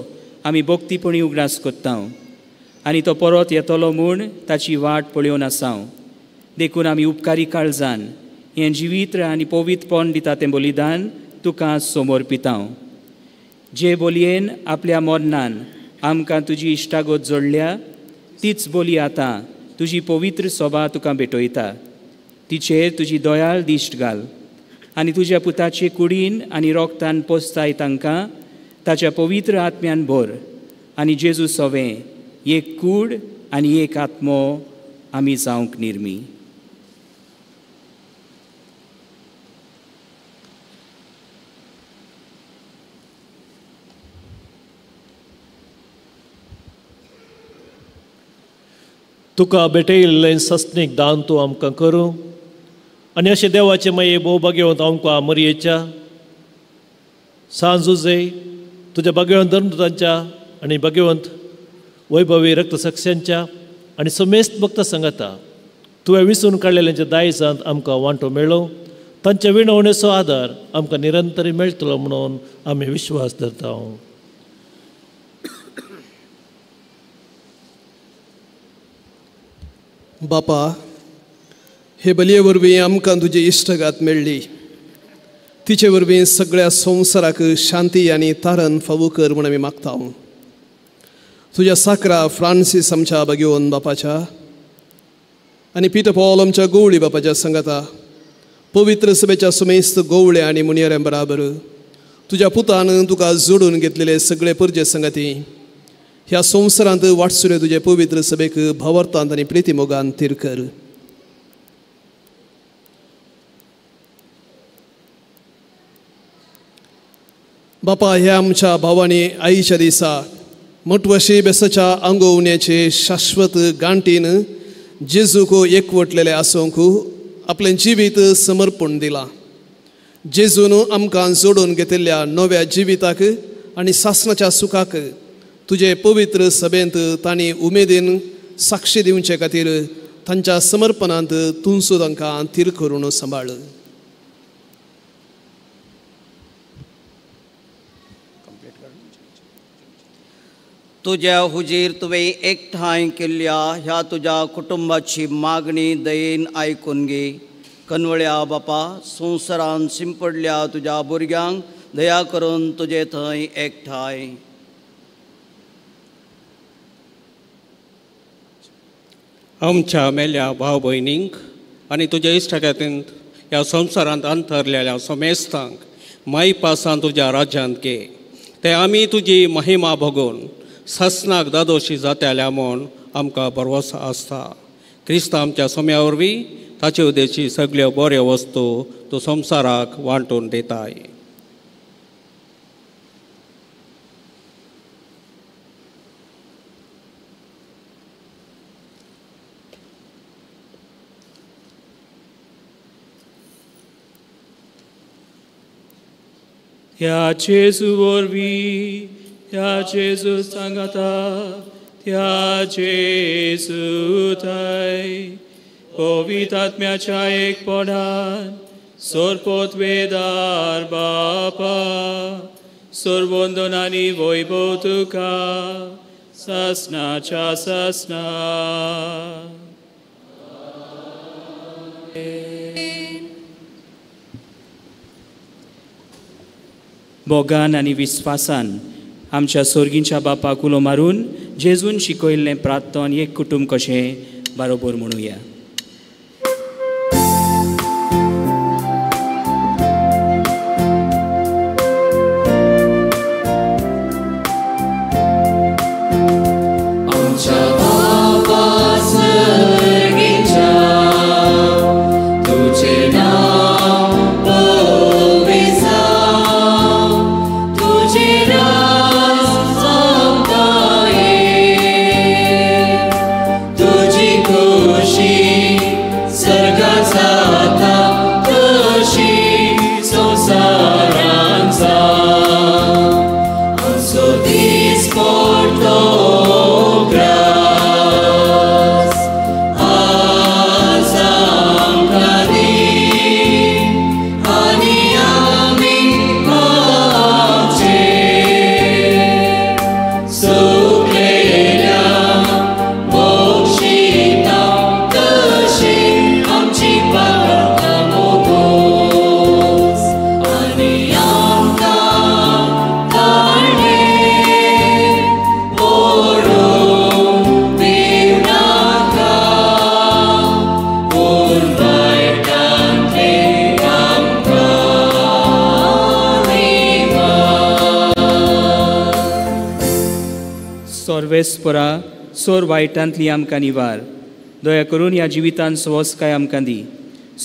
आमी भक्तीपणी उगडास करता आनी तो परत येतलो म्हूण ताची वाट पळोवन आसा. देखून आमी उपकारी काळजान हें जिवीत आनी पवित्रपण दिता तें बलिदान तुका समर्पिता. जे बोलयेन आपल्या मरणान आमकां तुजी इश्टागत जोडल्या तीच बोली आतां तुजी पवित्र सभा तुका भेटयता. तिचेर तुजी दयाळ दिश्ट घाल आनी तुज्या पुताचे कुडीन आनी रोगतान पोसताय तांकां ताच्या पवित्र आत्म्यान भर आनी जेजू सवें एक कूड आनी एक आत्मो आमी जावंक निर्मी. तुका भेटयिल्लें सस्नीक दान तूं आमकां करूं आनी अशें देवाचें मागीर भोव भाग्यवंत आमकां मरयेच्या सांजुजे तुज्या भाग्यवंत धर्मदूतांच्या आनी भाग्यवंत वैभवी रक्तसक्ष्यांच्या आनी समेस्त भक्त सांगता तुवें विसून काडलेल्यांच्या दायजांत आमकां वांटो मेळो, तांच्या विणवणेचो आदार आमकां निरंतर मेळटलो म्हणून आमी विश्वास धरता. बापा, हे बलये वरवीं आमकां तुजी इश्टगात मेळ्ळी. तिचे वरवीं सगळ्या संवसाराक शांती आनी तारण फावो कर म्हूण आमी मागता. तुज्या साकरा फ्रांसीस आमच्या भाग्यवंत बापाच्या आनी पिटर पॉल आमच्या गोवळी बापाच्या संगता पवित्र सभेच्या सुमेस्त गोवळे आनी मुनियऱ्यां बराबर तुज्या पुतान तुका जोडून घेतलेले सगळे परजे संगती ह्या संवसारांत वाटसुरे तुजे पवित्र सभेक भावार्थांत आनी प्रितीमोगान थीर कर. बापा, ह्या आमच्या भावांनी आईच्या दिसा मटवशी बेसाच्या आंगोवण्याचे शाश्वत गांठीन जेजूक एकवटलेले आसूंक आपलें जिवीत समर्पण दिलां. जेजून आमकां जोडून घेतिल्ल्या नव्या जिविताक आनी सासणाच्या सुखाक तुजे पवित्र सभेंत तांणी उमेदीन साक्षी दिवचे खातीर तांच्या समर्पणांत तुमचो तांकां थीर करून सांबाळ. तुज्या हुजीर तुवें एकठांय केल्ल्या ह्या तुज्या कुटुंबाची मागणी दयेन आयकून घे. कनवळ्या बापा, संवसारान शिंपडल्या तुज्या भुरग्यांक दया करून तुजे थंय एकठांय. आमच्या मेल्या भाव भयणींक आनी तुज्या इश्टागतींत ह्या संवसारांत अंतरलेल्या समेस्तांक मायपासान तुज्या राज्यांत घे. ते आमी तुजी महिमा भोगून ससनाक दादोशी जातल्या म्हूण आमकां भरवंसो आसता. क्रिस्त आमच्या सोम्या वरवीं ताचे उदेशी सगळ्यो बऱ्यो वस्तू तूं संवसाराक वांटून दिताय. ह्या जेजू वरवीं, ह्या जेजू सांगाता, त्या जेजू थाय पवित्र आत्म्याच्या एकपणान सोरपोतवेदार बापा सर्वंदन आनी वैभव तुका सासनाच्या सासना. मोगान आनी विस्वासान आमच्या सोर्गींच्या बापाक उलो मारून जेजून शिकयल्लें प्रार्थन एक कुटुंब कशें बरोबर म्हणुया. सर्वेस्परा सोर वायटांतली आमकां निवार, दया करून ह्या जिवितान स्वस्काय आमकां दी.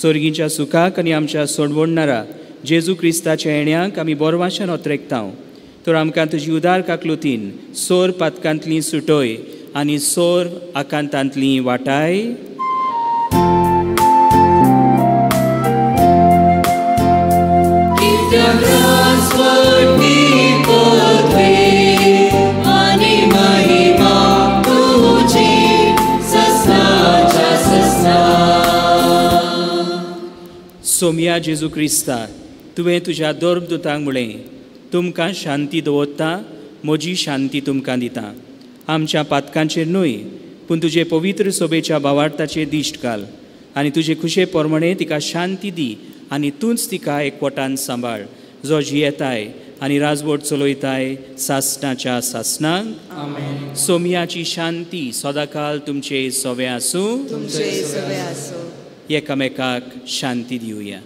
सोर्गीच्या सुखाक आनी आमच्या सोडवणणारा जेजू क्रिस्ताच्या येण्याक आमी बोरवाशान ओतरेकतांव. तर आमकां तुजी उदार काकलुतीन सोर पातकांतली सुटोय आनी सोर आकांतांतली वाटाय. सोमया जेजू क्रिस्ता, तुवें तुज्या धर्मदुतांक म्हळें, तुमकां शांती दवरता, म्हजी शांती तुमकां दिता. आमच्या पातकांचेर न्हय पूण तुजे पवित्र सोबेच्या भावार्थाचेर दिश्ट घाल आनी तुजे खुशे प्रमाणे तिका शांती दी आनी तूंच तिका एकवटान सांबाळ, जो जियेताय आनी राजवट चलयताय सासणाच्या सासणाक. सोमयाची शांती सदाकाल तुमचे सवे आसूं. एकामेकाक शांती दिवया.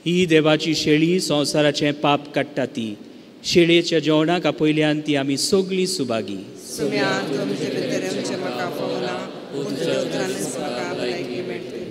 ही देवाची शेळी संवसाराचें पाप काडटा ती. शेळयेच्या जेवणाक आपयल्यान ती आमी सगळीं सुभागी. सुम्या तुमचे भितर येवचें म्हाका फावना, पूण तुज्या उतरानच म्हाका भलायकी मेळटली.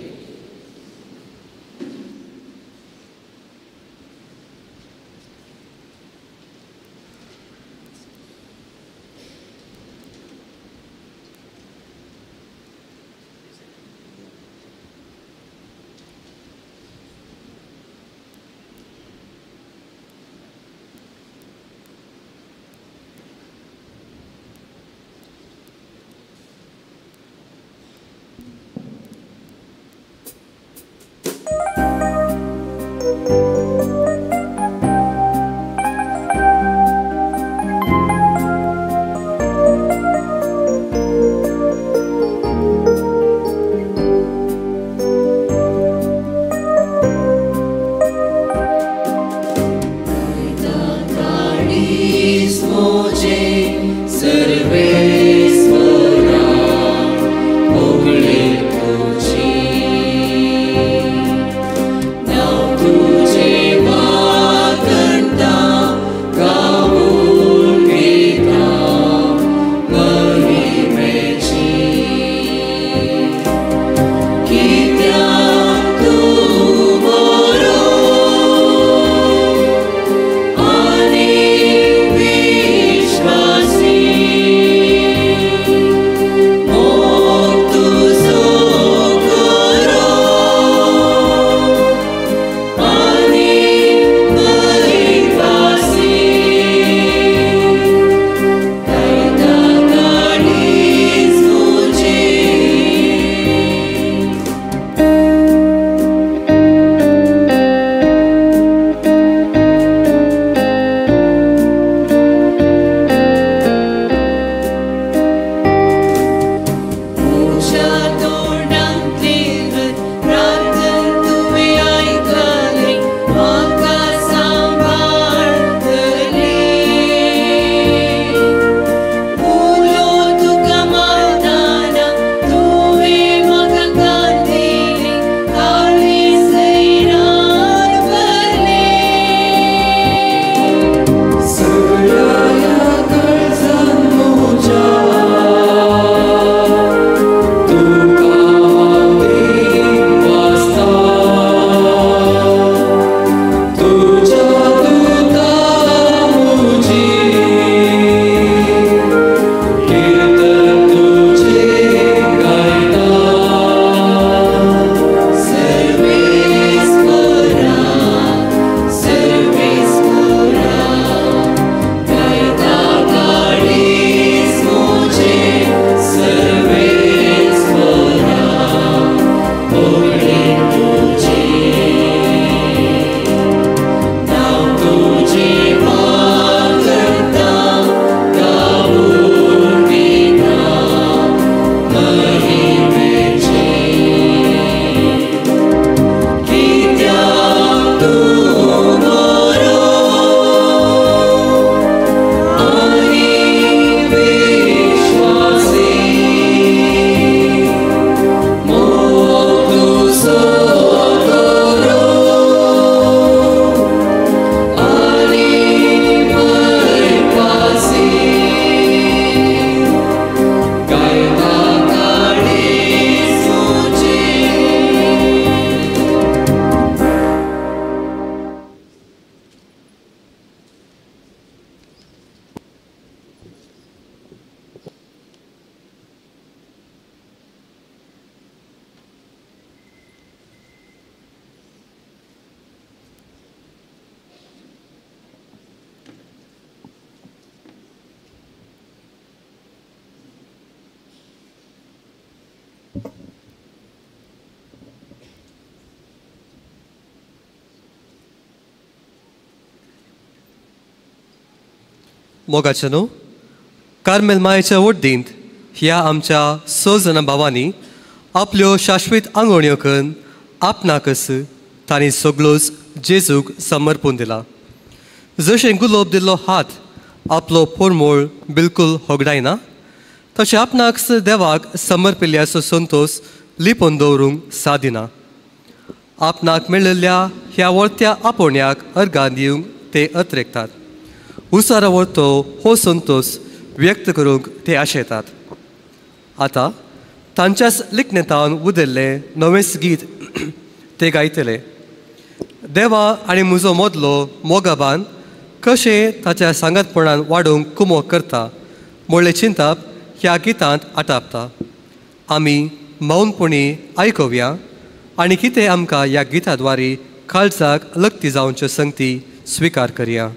मोगाचे न्हू कार्मेल मायेच्या वड्डींत ह्या आमच्या स जाणां भावांनी आपल्यो शाश्वीत आंगवण्यो करून आपणाकच तांणी सगळोच जेजूक समर्पून दिला. जशें गुलोब दिल्लो हात आपलो पोरमोळ बिलकूल होगडायना तशें आपणाक देवाक समर्पिल्ल्याचो संतोश लिपोवन दवरूंक सादिना. आपणाक मेळिल्ल्या ह्या वळत्या आपोवण्याक अर्गां दिवंक ते अत्रेकतात. उसारा व्हरतो हो संतोश व्यक्त करूंक ते आशेतात. आतां तांच्याच लिखणेंतावन उदरलें नवेंच गीत ते गायतले. देवा आनी म्हजो मदलो मोगाबान कशें ताच्या सांगातपणान वाडोवंक कुमोक करता म्हळ्ळें चिंताप ह्या गितांत आटापता. आमी मौनपणी आयकुया आनी कितें आमकां ह्या गिता द्वारी काळजाक लक्ती जावच्यो संगती स्विकार करया.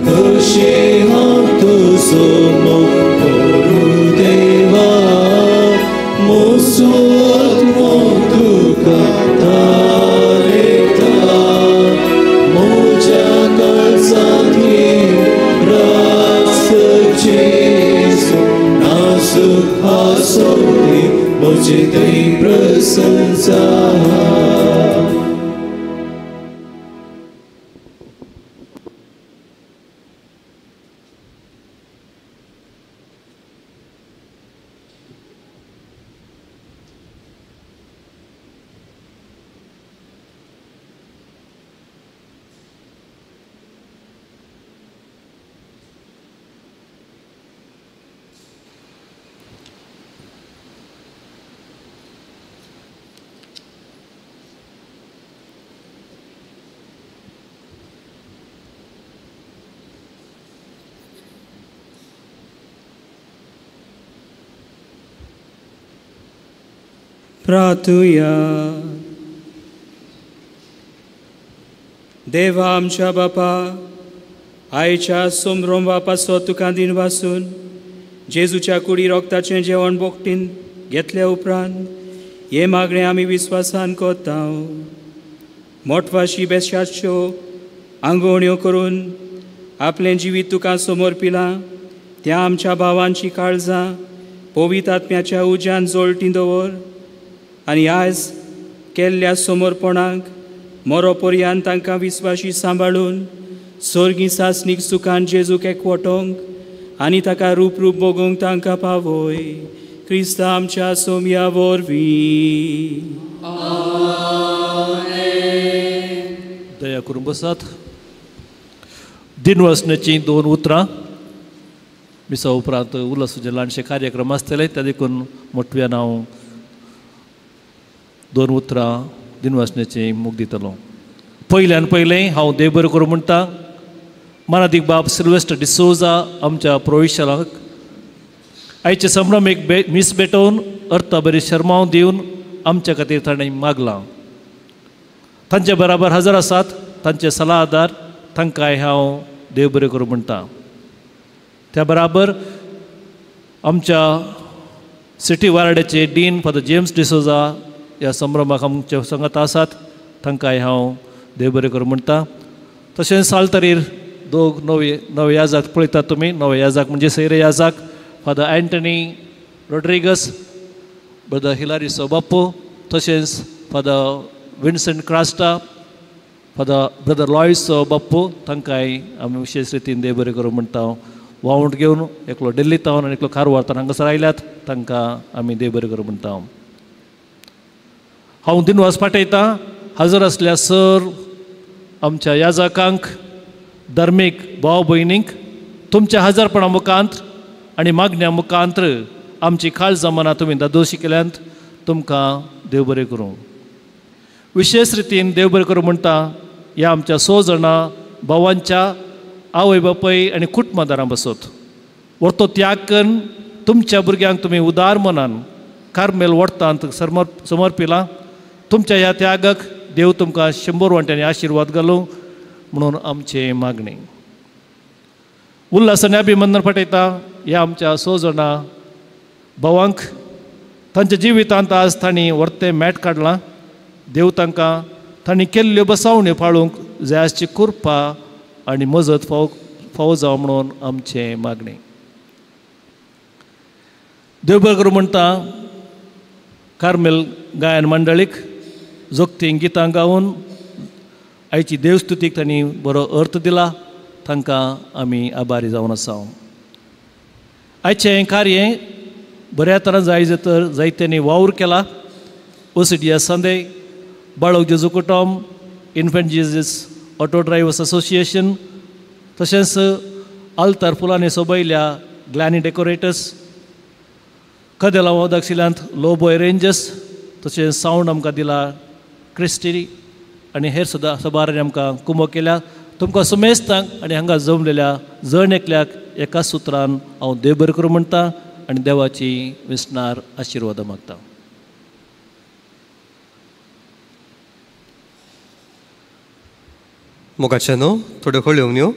Koshe hom tu somo koru de. आत्मो तुका तारयता म्हज्या काळजांत रास जेजू नाजूक आसूं ती म्हजी थंय प्रसंसा. प्रार्थुया. देवा आमच्या बापा, आयच्या सोमरोम बापाचो तुका दिनवासून जेजूच्या कुडी रोगताचें जेवण बोगटीन घेतल्या उपरांत हे मागणें आमी विस्वासान करता. मोटवाशी बेशाच्यो आंगवण्यो करून आपलें जिवीत तुका समर्पिलां त्या आमच्या भावांची काळजां पवित्र आत्म्याच्या उज्यान जोळटी दवर आनी आयज केल्ल्या समर्पणाक मरो पर्यंत तांकां विस्वाशी सांबाळून सोर्गी सासणीक सुखान जेजूक एकवटोंक आनी ताका रूप रूप भोगूंक तांकां पावय. क्रिस्ता आमच्या सोमया वरवीं. दया करून बसात. दिनवासण्याचीं दोन उतरां. मिसा उपरांत उल्हासाचे ल्हानशे कार्यक्रम आसतले, त्या देखून मोटव्यान हांव दोन उतरां दिनवासण्याचीं मुख दितलो. पयल्यान पयलें हांव देव बरें करूं म्हणटा मानादीक बाब सिल्वेस्टर डिसोजा आमच्या प्रोविशालाक आयचे संभ्रम एक मीस भेटोवन अर्था बरी शर्माव दिवन आमच्या खातीर ताणें मागलां. तांचे बराबर हजर आसात तांचे सलाहदार, तांकांय हांव देव बरें करूं म्हणटा. त्या बराबर आमच्या सिटी वार्डाचे डीन फादर जेम्स डिसोजा ह्या संभ्रमाक आमच्या संगत आसात, तांकांय हांव देव बरें करूं म्हणटा. तशेंच सालतरीर दोग नवे नवे याजाक पळयतात तुमी, नवे याजाक म्हणजे सैरे याजाक फादर एंटनी रोड्रिगस, ब्रदर हिलारी सोबाप्पो, तशेंच father Vincent Crasta, father brother Lois Bappu, तांकांय आमी विशेश रितीन देव बरें करूं म्हणटा. वावंट घेवन एकलो दिल्ली तावन आनी एकलो कारवार हांगासर आयल्यात, तांकां आमी देव बरें करूं म्हणटा. हांव दिनवास पाठयतां हजर आसल्या सर आमच्या याजाकांक, धार्मीक भाव भयणींक, तुमच्या हजारपणा मुखांत आनी मागण्या मुखांत आमची काळजां मनां तुमी दादोशी केल्यांत, तुमकां देव बरें करूं. विशेश रितीन देव बरें करूं म्हणटा ह्या आमच्या 6 जाणां भावांच्या आवय बापाय आनी कुटुंबादारां बसत व्हरतो त्याग करून तुमच्या भुरग्यांक तुमी उदार मनान कार्मेल वडतांत समर्पिलां. तुमच्या ह्या त्यागाक देव तुमकां 100 वांट्यांनी आशिर्वाद घालूं म्हणून आमचें मागणें. उल्हास आनी अभिनंदन पाठयता ह्या आमच्या 6 जाणां भावांक, तांच्या जिवितांत आज तांणी व्हरतें मॅट काडलां. देव तांकां तांणी केल्ल्यो बसावण्यो पाळूंक जाय आसची कृपा आनी मजत फावो जावं म्हणून आमचें मागणें. देव बरें करूं म्हणटा कार्मेल गायन मंडळीक जोगतीं गितां गावन आयची देवस्तुतीक तांणी बरो अर्थ दिला, तांकां आमी आभारी जावन आसा. आयचें हें कार्य बऱ्या तरान जाय तर जायत्यांनी वावर केला. ओसीडीएस संदे, बाळक जेजू कुटुंब, infant Jesus auto drivers association, तशेंच आल्तार फुलांनी सोबयल्या ग्लॅनी डेकोरेटर्स, कदेलां वदाक्षिल्यांत लोबो रेंजर्स, तशेंच सावंड आमकां दिला क्रिस्टी आनी हेर सुद्दां सभारांनी आमकां कुमो केल्या. तुमकां सुमेस्तांक आनी हांगा जमलेल्या जण एकल्याक एका सुत्रान हांव देव बरें करूं म्हणटा आनी देवाची विसणार आशिर्वादां मागता. मोगाच्यानो थोड्यो हळ्यो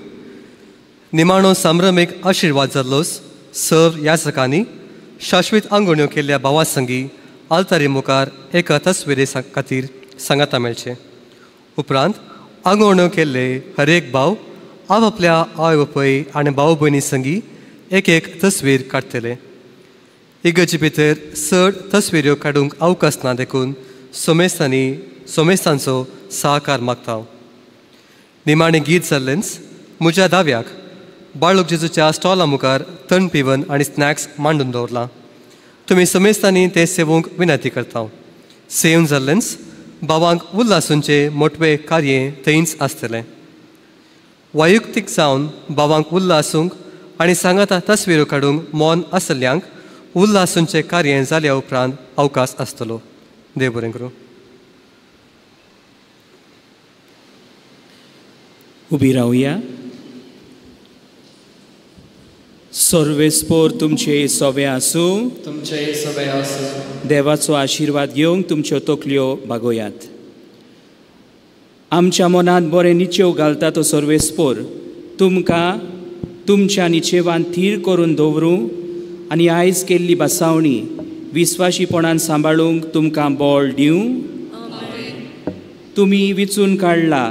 निमाणो संभ्रमेक आशिर्वाद जाल्लोस सर ह्या सकाळी शाश्वीत आंगवण्यो केल्ल्या भावा संगी आल्तारी मुखार एका तस्विरे खातीर सांगाता मेळचें. उपरांत आंगवण्यो केल्ले हरेक भाव आपल्या आवय बापूय आनी भाव भयणी संगी एक एक तस्वीर काडटले. इगर्जे भितर चड तस्विऱ्यो काडूंक अवकाश ना देखून सोमेस्तांनी सोमेस्तांचो सहकार मागता. निमाणें गीत जाल्लेंच म्हज्या दाव्याक बाळूक जेजूच्या स्टॉला मुखार थंड पिवन आनी स्नॅक्स मांडून दवरलां. तुमी समेस्तांनी तें सेवूंक विनंती करता. सेवन जाल्लेंच भावांक उल्हासूंचे मोटवे कार्य थंयच आसतलें. वैयक्तीक जावन भावांक उल्हासूंक आनी सांगाता तस्विरो काडूंक मन आसल्ल्यांक उल्हासूंचें कार्य जाल्या उपरांत अवकाश आसतलो. देव बरें करूं. उबी रावया. सर्वेस्पोर तुमचे सोवे आसूं. तुमचे सोवे आसूं. देवाचो आशिर्वाद घेवंक तुमच्यो तकल्यो बागोयात. आमच्या मनांत बरें निचेव घालता तो सर्वेस्पोर तुमकां तुमच्या निचेवान थीर करून दवरूं आनी आयज केल्ली बसावणी विस्वाशीपणान सांबाळूंक तुमकां बळ दिवं. तुमी विचून काडला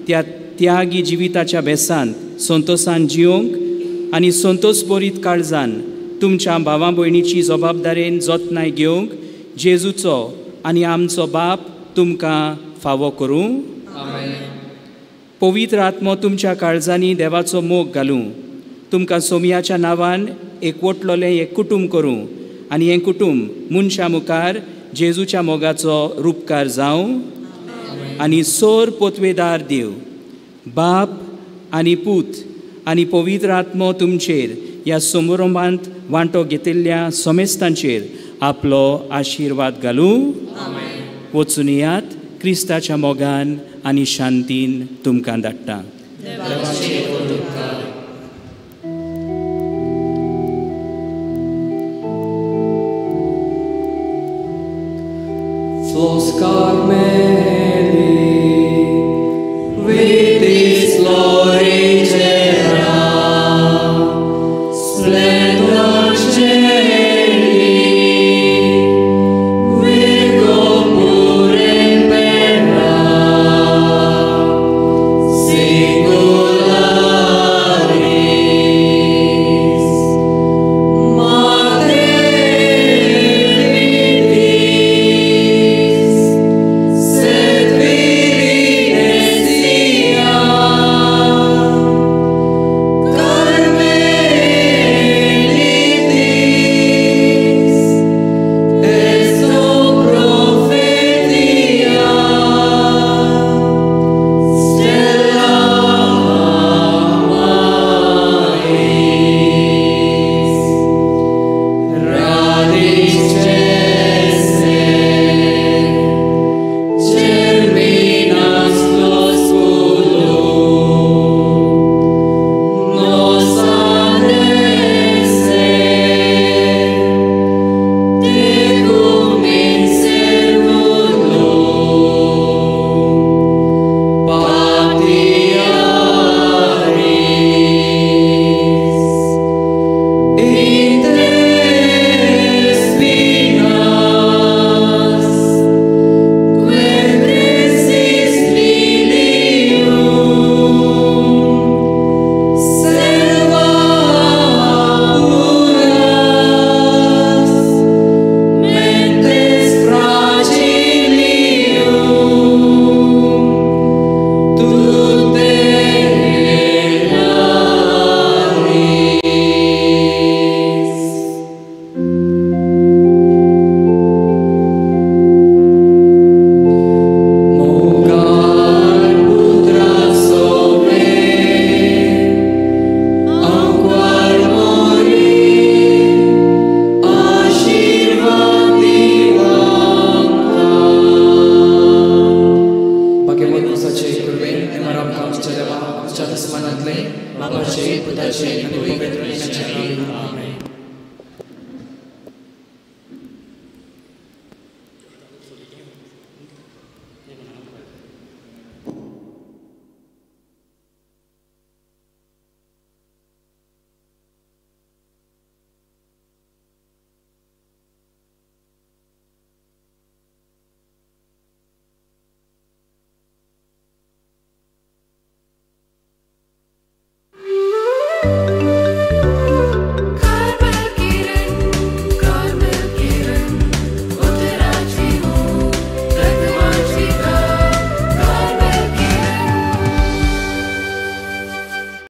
त्या त्यागी जिविताच्या बेसांत संतोसान जिवंक आनी संतोष बरीत काळजान तुमच्या भावा भयणीची जबाबदारेन जतनाय घेवंक जेजूचो आनी आमचो बाप तुमकां फावो करूं. पवित्र आत्मो तुमच्या काळजांनी देवाचो मोग घालूं. तुमकां सोमयाच्या नांवान एकवटलोलें एक कुटुंब करूं आनी हें कुटुंब मनशा मुखार जेजूच्या मोगाचो रुपकार जावं. आनी सोर पोतवेदार देव बाप आनी पूत आनी पवित्र आत्मो तुमचेर ह्या समारंभांत वांटो घेतिल्ल्या समेस्तांचेर आपलो आशिर्वाद घालूं. वचून येयात. क्रिस्ताच्या मोगान आनी शांतीन तुमकां धाडटा. Flos Carmelitis.